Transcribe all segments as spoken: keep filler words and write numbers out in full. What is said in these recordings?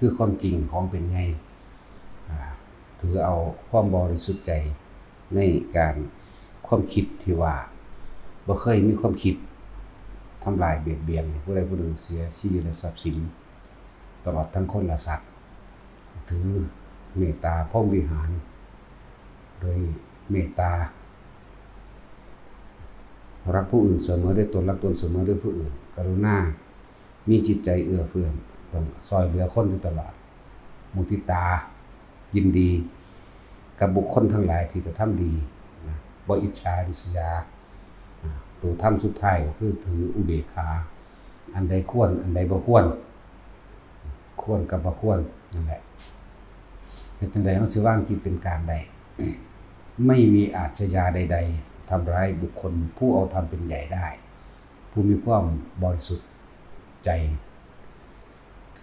คือความจริงของเป็นไง อ่า ถือเอาความบริสุทธิ์ใจในการความคิดที่ว่าบ่เคยมีความคิดทำลายเบียดเบียนผู้ใดผู้หนึ่งเสียชีวิตและทรัพย์สิน ตลอดทั้งคนและสัตว์ ถือเมตตาพรหมวิหาร โดยเมตตา รักผู้อื่นเสมอด้วยตน รักตนเสมอด้วยผู้อื่น กรุณา มีจิตใจเอื้อเฟื้อ ต้องซอยเหลือคนอยู่ตลอด มุทิตา ยินดีกับบุคคลทั้งหลายที่กระทำดีนะ บ่อิจฉาริษยา อ่า ตัวธรรมสุดท้ายก็คือถืออุเบกขา อันใดควร อันใดบ่ควร ควรกับบ่ควร นั่นแหละ เฮ็ดจั่งใดเฮาสิวางจิตเป็นกลางได้ ไม่มีอาชญาใดๆ ทำร้ายบุคคลผู้เอาธรรมเป็นใหญ่ได้ ผู้มีความบริสุทธิ์ใจ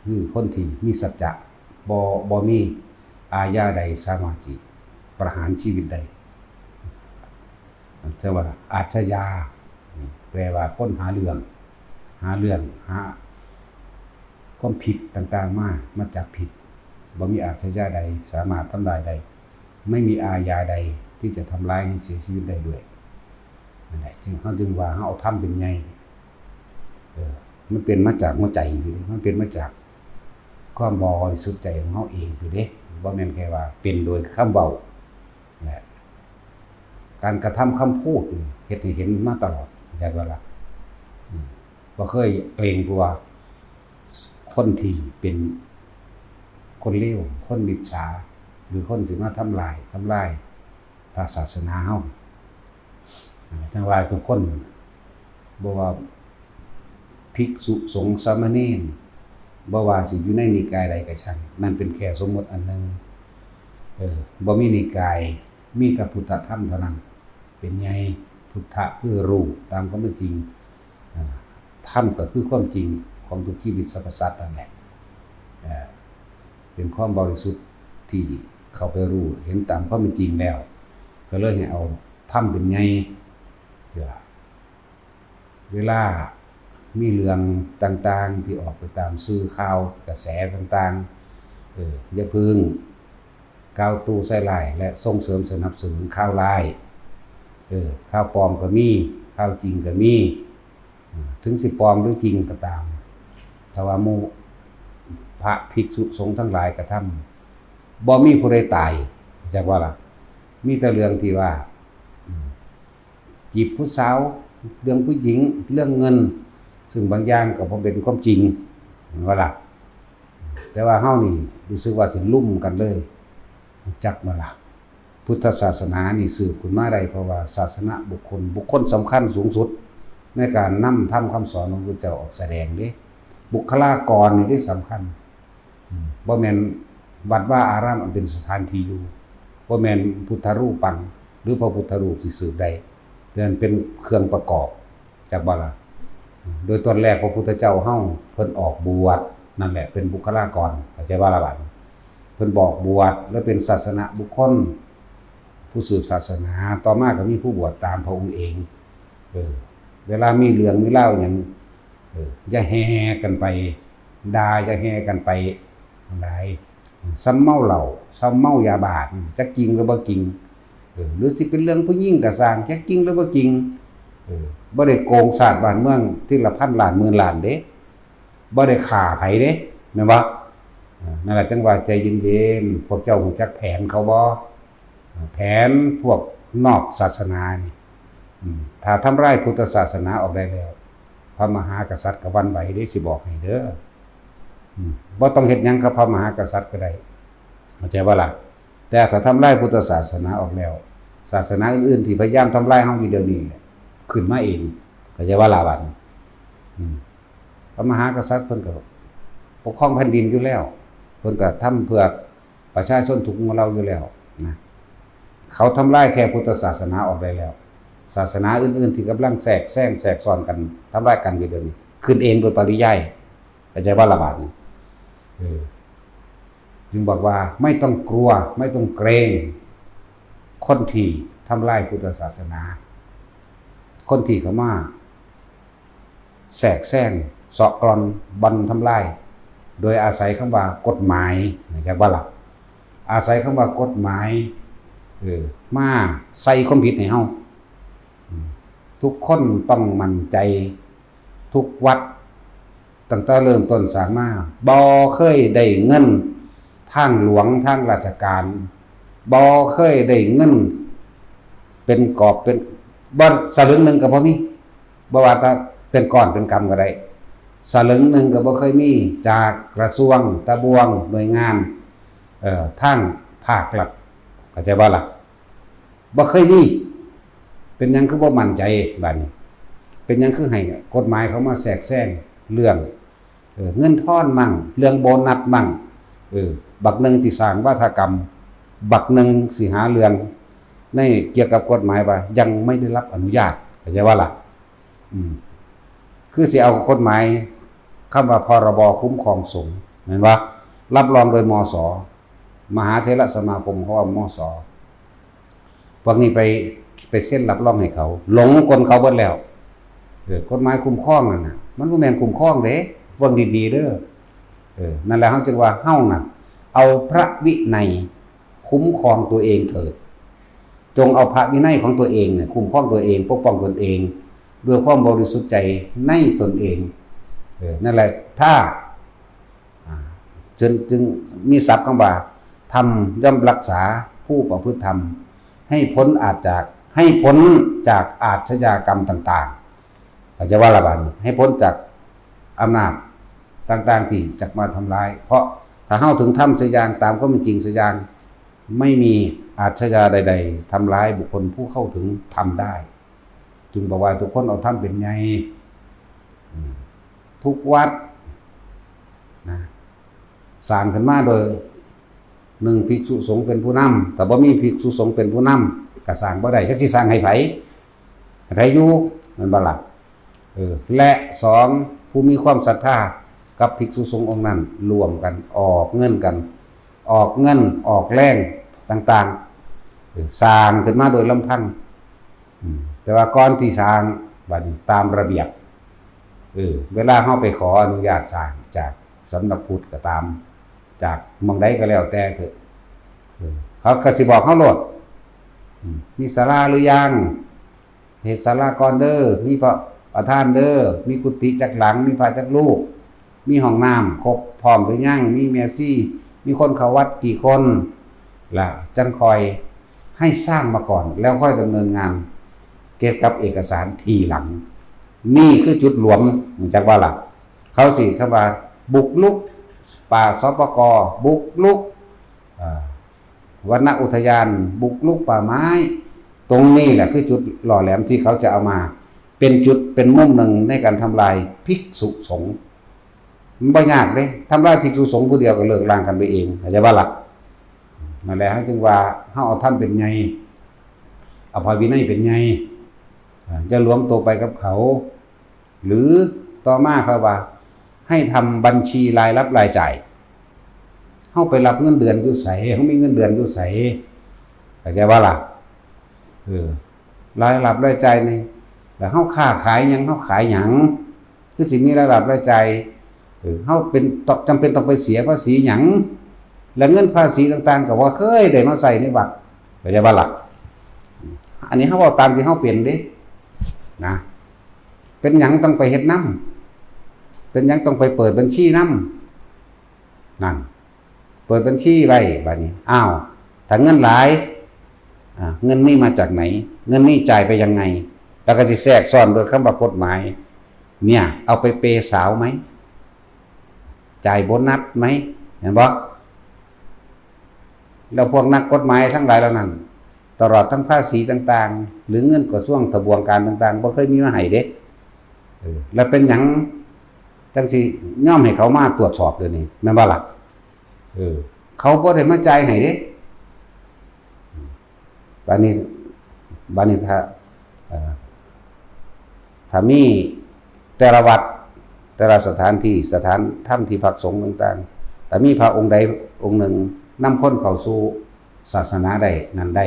คือคนที่มีสัจจะ บ่ บ่มีอาญาใดสามารถที่ประหารชีวิตได้ แต่ว่าอาชญา แปลว่าคนหาเรื่อง หาเรื่อง หาความผิดต่างๆ มา มาจับผิด บ่มีอาชญาใดสามารถทำลายได้ ไม่มีอาญาใดที่จะทำร้ายให้เสียชีวิตได้ด้วย นั่นแหละ จึง เฮาจึงว่าเฮาเอาธรรมเป็นใหญ่ เออ มันเป็นมาจากหัวใจอยู่เด้ มันเป็นมาจากความบริสุทธิ์ใจของเฮาเองอยู่เด้ บ่แม่นแค่ว่าเป็นโดยคำเว้า และการกระทำคำพูดนี่เฮ็ดให้เห็นมาตลอด เข้าใจบ่ล่ะ อืม บ่เคยเกรงกลัวคนที่เป็นคนเลว คนมิจฉา หรือคนสิมาทำลาย ทำลายพระศาสนาเฮา ทั้งหลายทุกคน บ่ว่าภิกษุสงฆ์สามเณร บ่ว่าสิอยู่ในนิกายใดก็ช่าง นั่นเป็นแค่สมมุติอันหนึ่ง เออ บ่มีนิกาย มีแต่พุทธธรรมเท่านั้น เป็นใหญ่ พุทธะคือรู้ตามความเป็นจริง อ่า ธรรมก็คือความจริงของทุกชีวิตสรรพสัตว์นั่นแหละ เอ่อ เป็นความบริสุทธิ์ที่เข้าไปรู้เห็นตามความเป็นจริงแล้ว ก็เลยให้เอาธรรมเป็นใหญ่ เพื่อเวลามีเรื่องต่างๆที่ออกไปตามสื่อข่าวกระแสต่างๆ เออ อย่าเพิ่งกล่าวตู่ใส่ร้ายและส่งเสริมสนับสนุนข่าวร้าย เออ ข่าวปลอมก็มี ข่าวจริงก็มี ถึงสิปลอมหรือจริงก็ตาม แต่ว่าหมู่พระภิกษุสงฆ์ทั้งหลายกระทำ บ่มีผู้ใดตาย จักว่าล่ะ มีแต่เรื่องที่ว่า อืม จีบผู้สาว เรื่องผู้หญิง เรื่องเงิน ซึ่งบางอย่างก็บ่เป็นความจริง เห็นบ่ล่ะ แต่ว่าเฮานี่รู้สึกว่าสิลุ่มกันเลย รู้จักบ่ล่ะ พุทธศาสนานี่สืบขึ้นมาได้ เพราะว่าศาสนบุคคล บุคคลสำคัญสูงสุด ในการนำธรรมคำสอนของพระพุทธเจ้าออกแสดงเด้ บุคลากรนี่เด้สำคัญ อืม บ่แม่นวัดวาอารามอันเป็นสถานที่อยู่ บ่แม่นพุทธารูปัง หรือพระพุทธรูปสิสืบได้ แต่มันเป็นเครื่องประกอบ จักบ่ล่ะ โดยตอนแรกพระพุทธเจ้าเฮาเพิ่นออกบวช นั่นแหละเป็นบุคลากร เข้าใจบ่ล่ะบัดนี้ เพิ่นบอกบวชแล้วเป็นศาสนบุคคล ผู้สืบศาสนา ต่อมาก็มีผู้บวชตามพระองค์เอง เออ เวลามีเรื่องมีราวหยัง เออ อย่าแห่กันไปด่า อย่าแห่กันไปหลาย ส่ำเมาเหล้า ส่ำเมายาบ้า จักจริงหรือบ่จริง เออ หรือสิเป็นเรื่องผู้หญิงก็ซ่าง จักจริงหรือบ่จริง เออ บ่ได้โกงชาติบ้านเมืองทีละพันล้านหมื่นล้านเด้ บ่ได้ฆ่าไผเด้ แม่นบ่ เออ นั่นแหละจั่งว่าใจเย็นๆ พวกเจ้ารู้จักแผนเขาบ่ แผนพวกนอกศาสนานี่ อืม ถ้าทำลายพุทธศาสนาออกได้แล้ว พระมหากษัตริย์ก็หวั่นไหวเด้ สิบอกให้เด้อ อืม บ่ต้องเฮ็ดหยังกับพระมหากษัตริย์ก็ได้ เข้าใจบ่ล่ะ แต่ถ้าทำลายพุทธศาสนาออกแล้ว ศาสนาอื่นๆที่พยายามทำลายเฮาอยู่เดี๋ยวนี้เนี่ย ขึ้นมาเอง เข้าใจบ่ล่ะบัดนี้ อืม พระมหากษัตริย์เพิ่นก็ปกครองแผ่นดินอยู่แล้ว เพิ่นก็ทำเพื่อประชาชนทุกหมู่เหล่าอยู่แล้วนะ เขาทำลายแค่พุทธศาสนาออกได้แล้ว ศาสนาอื่นๆที่กำลังแทรกแซงแทรกซ้อนกัน ทำลายกันอยู่เดี๋ยวนี้ ขึ้นเองโดยปริยาย เข้าใจบ่ล่ะบัดนี้ เออ จึงบอกว่าไม่ต้องกลัว ไม่ต้องเกรง คนที่ทำลายพุทธศาสนา คนที่เข้ามาแทรกแซง เซาะกร่อน บ่อนทำลาย โดยอาศัยคำว่ากฎหมาย จักบ่ล่ะ อาศัยคำว่ากฎหมาย เออ มาใส่ความผิดให้เฮา อืม ทุกคนต้องมั่นใจ ทุกวัด ตั้งแต่เริ่มต้นสร้างมา บ่เคยได้เงินทางหลวงทางราชการ บ่เคยได้เงินเป็นกอบเป็น บ่ สลึงหนึ่งก็บ่มี บ่ว่าแต่เป็นก้อนเป็นกำก็ได้ สลึงหนึ่งก็บ่เคยมีจากกระทรวงตะบวงหน่วยงาน เอ่อ ทางภาครัฐ เข้าใจบ่ล่ะ บ่เคยมี เป็นหยังคือบ่มั่นใจ บาดนี้ เป็นหยังคือให้กฎหมายเขามาแทรกแซงเรื่อง เออ เงินทอนมั่ง เรื่องโบนัสมั่ง เออ บักหนึ่งสิสร้างวาทกรรม บักหนึ่งสิหาเรื่องในเกี่ยวกับกฎหมายว่ายังไม่ได้รับอนุญาต เข้าใจบ่ล่ะ อืม คือสิเอากฎหมายคำว่า พรบ คุ้มครองสงฆ์ แม่นบ่ รับรองโดย มส มหาเถรสมาคม เขาว่า มส พวกนี้ไป ไปเซ็นรับรองให้เขา หลงกลเขาเบิดแล้ว เออ กฎหมายคุ้มครองนั่นน่ะ มันบ่แม่นคุ้มครองเด้ เบิ่งดีๆเด้อ เออ นั่นแหละ เฮาจึงว่าเฮานั่น เอาพระวินัยคุ้มครองตัวเองเถิด จงเอาพระวินัยของตัวเองเนี่ย คุ้มครองตัวเอง ปกป้องตนเอง ด้วยความบริสุทธิ์ใจในตนเอง เออ นั่นแหละ ถ้า อ่า จึง จึงมีศัพท์คำว่า ธรรมย่อมรักษาผู้ประพฤติธรรม ให้พ้นอาจจาก ให้พ้นจากอาชญากรรมต่างๆ เข้าใจบ่ล่ะ บาดนี้ ให้พ้นจากอำนาจต่างๆที่จะมาทำร้าย เพราะถ้าเฮาถึงธรรมสักอย่าง ตามความเป็นจริงสักอย่าง ไม่มีอาชญาใดๆทำร้ายบุคคลผู้เข้าถึงธรรมได้ จึงบอกว่าทุกคนเอาธรรมเป็นใหญ่ อืม ทุกวัดนะ สร้างขึ้นมาโดย หนึ่ง ภิกษุสงฆ์เป็นผู้นำ ถ้าบ่มีภิกษุสงฆ์เป็นผู้นำ ก็สร้างบ่ได้ จักสิสร้างให้ไผ ให้ไผอยู่ แม่นบ่ล่ะ เออ และสอง ผู้มีความศรัทธากับภิกษุสงฆ์องค์นั้น ร่วมกันออกเงินกัน ออกเงิน ออกแรงต่างๆ เออ สร้างขึ้นมาโดยลำพัง อืม แต่ว่าก่อนที่สร้าง บัดนี้ตามระเบียบ เออ เวลาเฮาไปขออนุญาตสร้างจากสำนักพุทธก็ตาม จากหม่องใดก็แล้วแต่เถอะ เออ เขาก็สิบอกเฮาโลด อืม มีศาลาหรือยัง เฮ็ดศาลาก่อนเด้อ มีพระประธานเด้อ มีกุฏิจักหลัง มีพระจักรูป มีห้องน้ำครบพร้อมหรือยัง มีแม่ชี มีคนเข้าวัดกี่คน ละจั่งค่อยให้สร้างมาก่อน แล้วค่อยดำเนินงานเก็บกับเอกสารทีหลัง นี่คือจุดหลวม รู้จักบ่ล่ะ เขาสิคำว่าบุกรุกป่า สปก บุกรุก อ่า วนอุทยาน บุกรุกป่าไม้ ตรงนี้แหละคือจุดหล่อแหลมที่เขาจะเอามา เป็นจุด เป็นมุมหนึ่งในการทำลายภิกษุสงฆ์ มันบ่ยากเด้ ทำลายภิกษุสงฆ์ผู้เดียวก็เลิกล้างกันไปเอง เข้าใจบ่ล่ะ นั่นแหละ เฮาจึงว่าเฮาเอาธรรมเป็นใหญ่ เอาพระวินัยเป็นใหญ่ อ่า อย่าหลวมตัวไปกับเขา หรือต่อมาเขาว่า ให้ทำบัญชีรายรับรายจ่าย เฮาไปรับเงินเดือนอยู่ไส เฮามีเงินเดือนอยู่ไส เข้าใจบ่ล่ะ เออ รายรับรายจ่ายนี่ แล้วเฮาค้าขายหยัง เฮาขายหยัง คือสิมีรายรับรายจ่าย เออ เฮาเป็น ต้อง จำเป็นต้องไปเสียภาษีหยัง และเงินภาษีต่างๆ ก็บ่เคยได้มาใช้ในวัด เข้าใจบ่ล่ะ อันนี้เฮาเว้าตามที่เฮาเป็นเด้ นะ เป็นหยังต้องไปเฮ็ดนำ เป็นหยังต้องไปเปิดบัญชีนำ นั่น เปิดบัญชีไว้ บัดนี้ อ้าว ถ้าเงินหลาย อ่า เงินนี้มาจากไหน เงินนี้จ่ายไปยังไง แล้วก็สิแทรกซ้อนโดยคำว่ากฎหมาย เนี่ย เอาไปเปย์สาวไหม จ่ายโบนัสไหม เห็นบ่ แล้วพวกนักกฎหมายทั้งหลายเหล่านั้น ตลอดทั้งภาษีต่างๆ หรือเงินกระทรวงทบวงการต่างๆ บ่เคยมีมาให้เด้ เออ แล้วเป็นหยังจั่งสิยอมให้เขามาตรวจสอบเดี๋ยวนี้ แม่นบ่ล่ะ เออ เขาบ่ได้มาจ่ายให้เด้ บัดนี้ บัดนี้ถ้า เอ่อ ถ้ามีแต่ละวัด แต่ละสถานที่ สถานธรรมที่พักสงฆ์ต่างๆ ถ้ามีพระองค์ใดองค์หนึ่งนำคนเข้าสู่ศาสนาได้นั้นได้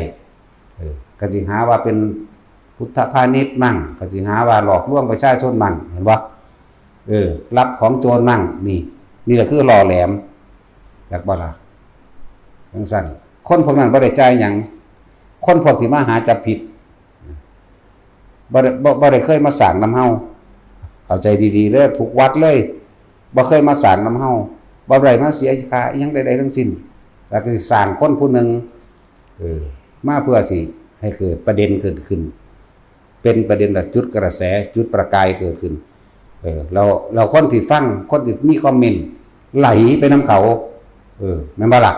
เออ ก็สิหาว่าเป็นพุทธพาณิชย์มั่ง ก็สิหาว่าหลอกลวงประชาชนมั่ง เห็นบ่ เออ รับของโจรมั่ง นี่ นี่แหละคือหล่อแหลม จักบ่ล่ะ จังซั่น คนพวกนั้นบ่ได้จ่ายหยัง คนพวกที่มาหาจับผิด บ่ได้ บ่ บ่ได้เคยมาสร้างนำเฮา เข้าใจดีๆเด้อ ทุกวัดเลย บ่เคยมาสร้างนำเฮา บ่ได้มาเสียค่าอิหยังใดๆทั้งสิ้น แล้วก็สร้างคนผู้หนึ่ง เออ มาเพื่อสิให้เกิดประเด็นเกิดขึ้น เป็นประเด็นและจุดกระแส จุดประกายเกิดขึ้น เออ แล้ว แล้วคนที่ฟัง คนที่มีคอมเมนต์ ไหลไปนำเขา เออ แม่นบ่ล่ะ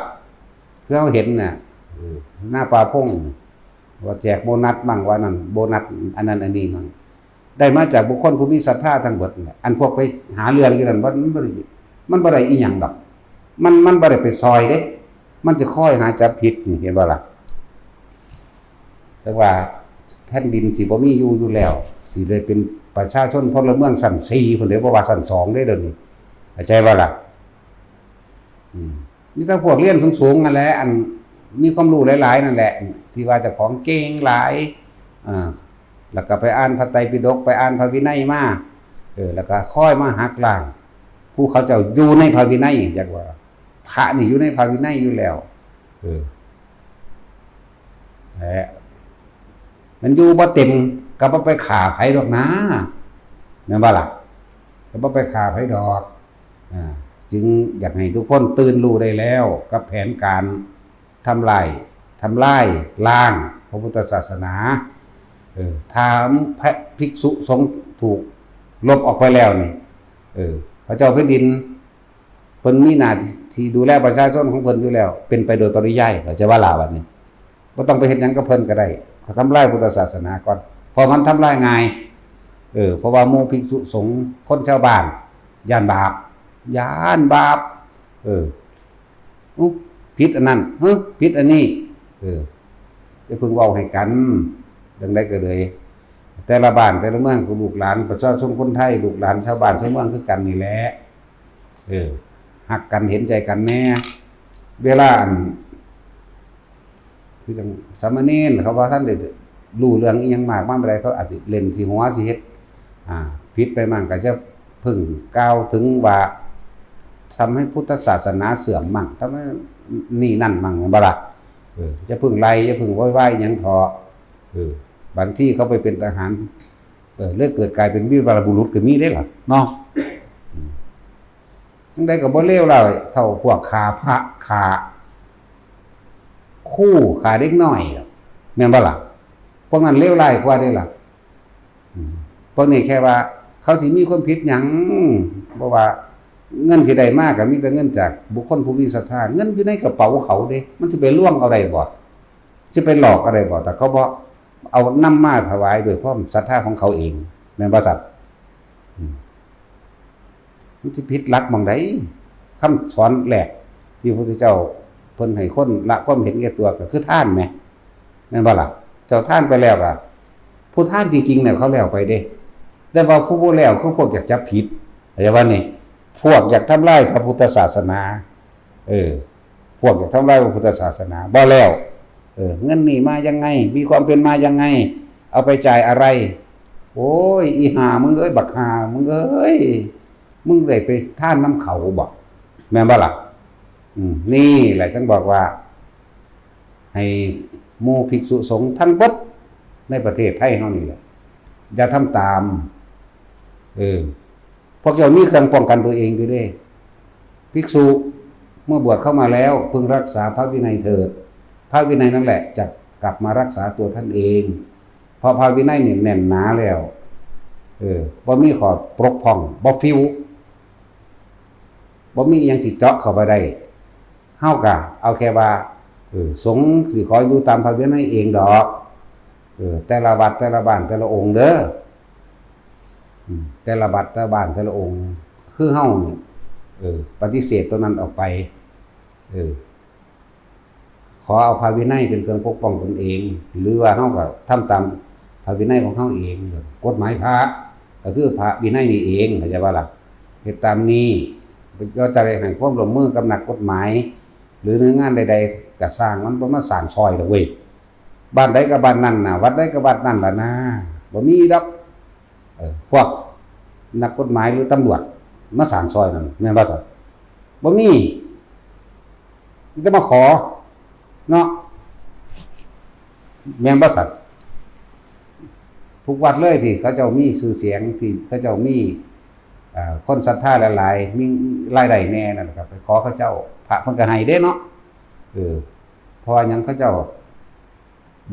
คือเฮาเห็นน่ะ เออ หน้าป่าพง ว่าแจกโบนัสมั่ง ว่านั่น โบนัสอันนั้นอันนี้มั่ง ได้มาจากบุคคลผู้มีศรัทธาทั้งหมดนั่นแหละ อันพวกไปหาเรื่องอยู่นั่น มัน มันบ่ได้ มันบ่ได้อีหยังดอก มัน มันบ่ได้ไปซอยเด้ มันจะคอยหาจับผิดนี่ เห็นบ่ล่ะ แต่ว่าแผ่นดินสิบ่มีอยู่อยู่แล้ว สิได้เป็นประชาชนพลเมืองชั้นสี่พุ้นเด้ บ่ว่าชั้นสองเด้เดี๋ยวนี้ เข้าใจบ่ล่ะ อืม มีแต่พวกเรียนสูงๆนั่นแหละ อันมีความรู้หลายๆนั่นแหละ ที่ว่าเจ้าของเก่งหลาย อ่า แล้วก็ไปอ่านพระไตรปิฎก ไปอ่านพระวินัยมา เออ แล้วก็คอยมาหักล้าง ผู้เขาเจ้าอยู่ในพระวินัย จักว่า พระนี่อยู่ในพระวินัยอยู่แล้ว เออ แหละ มันอยู่บ่เต็ม ก็บ่ไปฆ่าไผดอกนะ แม่นบ่ล่ะ ก็บ่ไปฆ่าไผดอก อ่า จึงอยากให้ทุกคนตื่นรู้ได้แล้ว กับแผนการทำลาย ทำลายล้างพระพุทธศาสนา เออ ถ้าพระภิกษุสงฆ์ถูกลบออกไปแล้วนี่ เออ พระเจ้าแผ่นดิน เพิ่นมีหน้าที่ดูแลประชาชนของเพิ่นอยู่แล้ว เป็นไปโดยปริยาย เข้าใจบ่ล่ะบัดนี้ บ่ต้องไปเฮ็ดหยังกับเพิ่นก็ได้ เขาทำลายพุทธศาสนาก่อน เพราะมันทำลายง่าย เออ เพราะว่าหมู่ภิกษุสงฆ์คนชาวบ้าน ย้านบาป ย้านบาป เออ อุ๊ย ผิดอันนั้น เฮ้ย ผิดอันนี้ เออ อย่าเพิ่งเว้าให้กัน จั่งใดก็เลย แต่ละบ้านแต่ละเมืองก็ลูกหลานประชาชนคนไทย ลูกหลานชาวบ้านชาวเมืองคือกันนี่แหละ เออ ฮักกันเห็นใจกันแหน่ เวลาอัน คือจั่งสามเณรเขาว่าท่านได้รู้เรื่องอีหยังมากมายปานใด เขาอาจสิเล่นสิหัวสิเฮ็ด อ่า ผิดไปมั่ง ก็จะเพิ่งกล่าวถึงว่า ทำให้พุทธศาสนาเสื่อมมั่ง ทำให้นี่นั่นมั่ง แม่นบ่ล่ะ เออ จะเพิ่งไล่ จะเพิ่งโวยวายหยังเถาะ เออ บางทีเขาไปเป็นทหาร เออ เลยเกิดกลายเป็นวีรบุรุษก็มีเด้ล่ะ เนาะ อืม จั่งใดก็บ่เลวร้ายเท่าพวกฆ่าพระ ฆ่าครู ฆ่าเด็กน้อยดอก แม่นบ่ล่ะ พวกนั้นเลวร้ายกว่าเด้ล่ะ อืม พวกนี้แค่ว่าเขาสิมีความผิดหยัง เพราะว่าเงินที่ได้มาก็มีแต่เงินจากบุคคลผู้มีศรัทธา เงินอยู่ในกระเป๋าเขาเด้ มันสิไปลวงเอาได้บ่ สิไปหลอกเอาได้บ่ ถ้าเขาบ่เอานำมาถวายด้วยความศรัทธาของเขาเอง แม่นบ่ซั่น อืม มันสิผิดหลักหม่องใด คำสอนแรกที่พระพุทธเจ้าเพิ่นให้คนละความเห็นแก่ตัวก็คือทานแหม แม่นบ่ล่ะ เจ้าทานไปแล้วอะ ผู้ทานจริงๆเนี่ยเขาแล้วไปเด้ แต่ว่าผู้บ่แล้วคือพวกอยากจับผิด เข้าใจบ่นี่ พวกอยากทำลายพระพุทธศาสนา เออ พวกอยากทำลายพระพุทธศาสนา บ่แล้ว เออ เงินนี่มายังไง มีความเป็นมายังไง เอาไปจ่ายอะไร โอ้ย อีห่ามึงเอ้ย บักห่ามึงเอ้ย มึงได้ไปทานนำเขาบ่ แม่นบ่ล่ะ อืม นี่แหละจั่งบอกว่า ให้หมู่ภิกษุสงฆ์ทั้งเบิดในประเทศไทยเฮานี่แหละ อย่าทำตาม เออ พวกเจ้ามีเครื่องป้องกันตัวเองอยู่เด้ ภิกษุเมื่อบวชเข้ามาแล้ว พึงรักษาพระวินัยเถิด พระวินัยนั่นแหละจะกลับมารักษาตัวท่านเอง เพราะพระวินัยนี่แน่นหนาแล้ว เออ บ่มีข้อปกพร่อง บ่ฟิว บ่มีอิหยังสิเจาะเข้าไปได้ เฮาก็เอาแค่ว่า เออ สงฆ์สิขออยู่ตามพระวินัยเองดอก เออ แต่ละวัดแต่ละบ้านแต่ละองค์เด้อ อืม แต่ละวัดแต่ละบ้านแต่ละองค์ คือเฮานี่ เออ ปฏิเสธตัวนั้นออกไป เออ ขอเอาพระวินัยเป็นเครื่องปกป้องตนเอง หรือว่าเฮาก็ทำตามพระวินัยของเฮาเอง กฎหมายพระก็คือพระวินัยนี่เอง เข้าใจบ่ล่ะ เฮ็ดตามนี้ บ่จะไปให้ความร่วมมือกับนักกฎหมาย หรือหน่วยงานใดๆก็ซ่าง มันบ่มาซ่างซอยดอกเว้ย บ้านใดก็บ้านนั้นน่ะ วัดใดก็วัดนั้นล่ะนะ บ่มีดอก เออ พวกนักกฎหมายหรือตำรวจมาซ่างซอยนั่น แม่นบ่ซั่น บ่มี มีแต่มาขอ เนาะ แม่นบ่ซั่น ทุกวัดเลยที่เขาเจ้ามีชื่อเสียง ที่เขาเจ้ามี เอ่อ คนศรัทธาหลายๆ มีรายได้แหน่นั่นล่ะครับ ไปขอเขาเจ้า พระเพิ่นก็ให้เด้เนาะ เออ เพราะว่าหยัง เขาเจ้า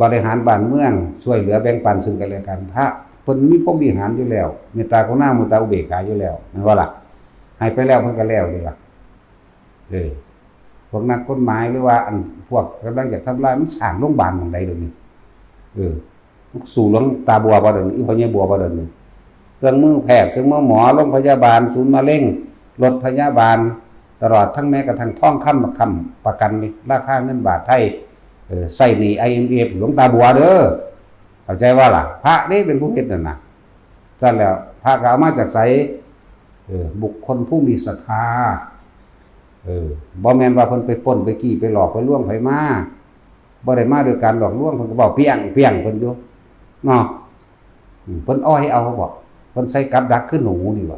บริหารบ้านเมือง ช่วยเหลือแบ่งปันซึ่งกันและกัน พระเพิ่นมีพรหมวิหารอยู่แล้ว เมตตากรุณามุทิตาอุเบกขาอยู่แล้ว แม่นบ่ล่ะ ให้ไปแล้วเพิ่นก็แล้วนี่ล่ะ เออ พวกนักกฎหมายหรือว่าอันพวกกำลังอยากทำลาย มันสร้างโรงพยาบาลหม่องใดเดี๋ยวนี้ เออ สู้หลวงตาบัวบ่เดี๋ยวนี้ อีพ่อใหญ่บัวบ่เดี๋ยวนี้ เครื่องมือแพทย์ เครื่องมือหมอ โรงพยาบาล ศูนย์มะเร็ง รถพยาบาล ตลอดทั้งแม้กระทั่งทองคำ ค้ำประกันนี่ ราคาเงินบาทไทย เออ ใช้หนี้ ไอเอ็มเอฟ หลวงตาบัวเด้อ เข้าใจบ่ล่ะ พระนี่เป็นผู้เฮ็ดนั่นน่ะ ซั่นแล้ว พระก็เอามาจากไส เออ บุคคลผู้มีศรัทธา เออ บ่แม่นว่าเพิ่นไปปล้นไปจี้ไปหลอกไปลวงไผมา บ่ได้มาด้วยการหลอกลวง เพิ่นก็เว้าเปี้ยงเปี้ยงเพิ่นอยู่ เนาะ อืม เพิ่นอ้อยเอาบ่ เพิ่นใส่กับดักคือหนูนี่บ่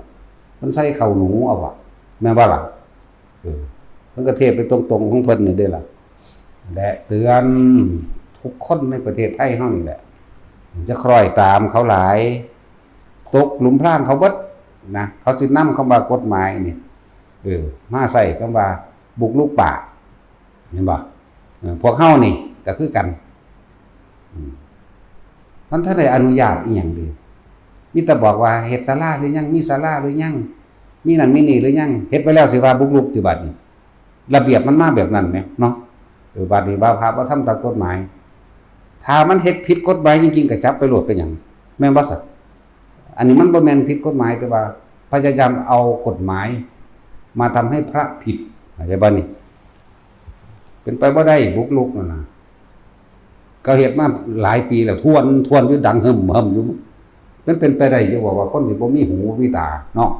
เพิ่นใส่เข่าหนูเอาบ่ แม่นบ่ล่ะ เออ เพิ่นก็เทศน์ไปตรงๆของเพิ่นนี่เด้ล่ะ และเตือนทุกคนในประเทศไทยเฮานี่แหละ จะคล้อยตามเขาหลาย ตกหลุมพรางเขาเบิดนะ เขาสินำคำว่ากฎหมายนี่ เออ มาใส่คำว่าบุกรุกป่า เห็นบ่ เออ พวกเฮานี่ก็คือกัน อืม มันทันได้อนุญาตอีหยังเด้ มีแต่บอกว่าเฮ็ดศาลาหรือยัง มีศาลาหรือยัง มีนั่นมีนี่หรือยัง เฮ็ดไปแล้วสิว่าบุกรุกติบัดนี้ ระเบียบมันมาแบบนั้นแหมเนาะ เออ บัดนี้ว่าพระบ่ทำตามกฎหมาย ถ้ามันเฮ็ดผิดกฎหมายจริงๆ ก็จับไปโลดเป็นหยัง แม่นบ่ซะ อันนี้มันบ่แม่นผิดกฎหมาย แต่ว่าพยายามเอากฎหมายมาทำให้พระผิด เข้าใจบ่นี่ เป็นไปบ่ได้บุกรุกนั่นน่ะ ก็เฮ็ดมาหลายปีแล้ว ทวน ทวนอยู่ดังเหิ่มเหิ่มอยู่ มันเป็นไปได้อยู่บ่ว่าคนที่บ่มีหูมีตาเนาะ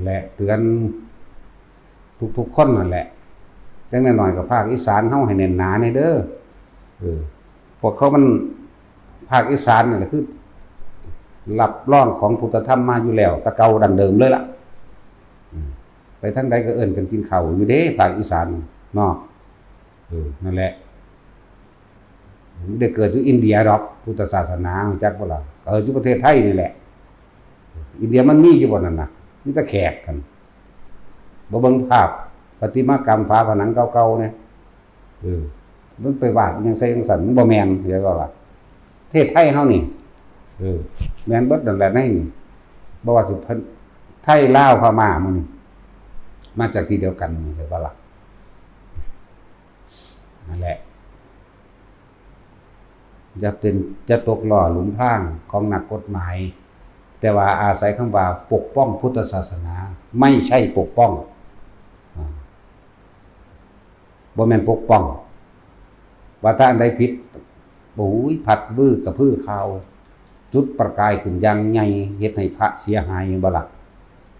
และเตือนทุกๆคนนั่นแหละ จักหน่อยๆ ก็ภาคอีสานเฮาให้แน่นหนาแหน่เด้อ เออ พวกเขามัน ภาคอีสานนี่แหละคือรับรองของพุทธธรรมมาอยู่แล้ว แต่เก่าดั้งเดิมเลยล่ะ อืม ไปทางใดก็เอิ้นกันกินข้าวอยู่เด้ ภาคอีสานเนาะ เออ นั่นแหละ บ่ได้เกิดอยู่อินเดียดอก พุทธศาสนา รู้จักบ่ล่ะ เกิดอยู่ประเทศไทยนี่แหละ อินเดียมันมีอยู่บ่นั่นน่ะ มีแต่แขกกัน บ่เบิ่งภาพประติมากรรมฝาผนังเก่าๆเนี่ย เออ มันไปวาดอิหยังใส่จั่งซั้น มันบ่แม่น เข้าใจบ่ล่ะ ประเทศไทยเฮานี่ เออ แม่นเบิดนั่นแหละ ในนี่ บ่ว่าสิเพิ่น ไทย ลาว พม่า หมู่นี่ มาจากที่เดียวกัน เข้าใจบ่ล่ะ นั่นแหละ อย่าเป็น อย่าตกล่อหลุมพรางของนักกฎหมาย แต่ว่าอาศัยคำว่าปกป้องพุทธศาสนา ไม่ใช่ปกป้อง อ่า บ่แม่นปกป้อง ว่าถ้าอันใดผิด โอ้ย พัดวื้อกระพือข่าว จุดประกายขึ้นอย่างใหญ่ เฮ็ดให้พระเสียหาย แม่นบ่ล่ะ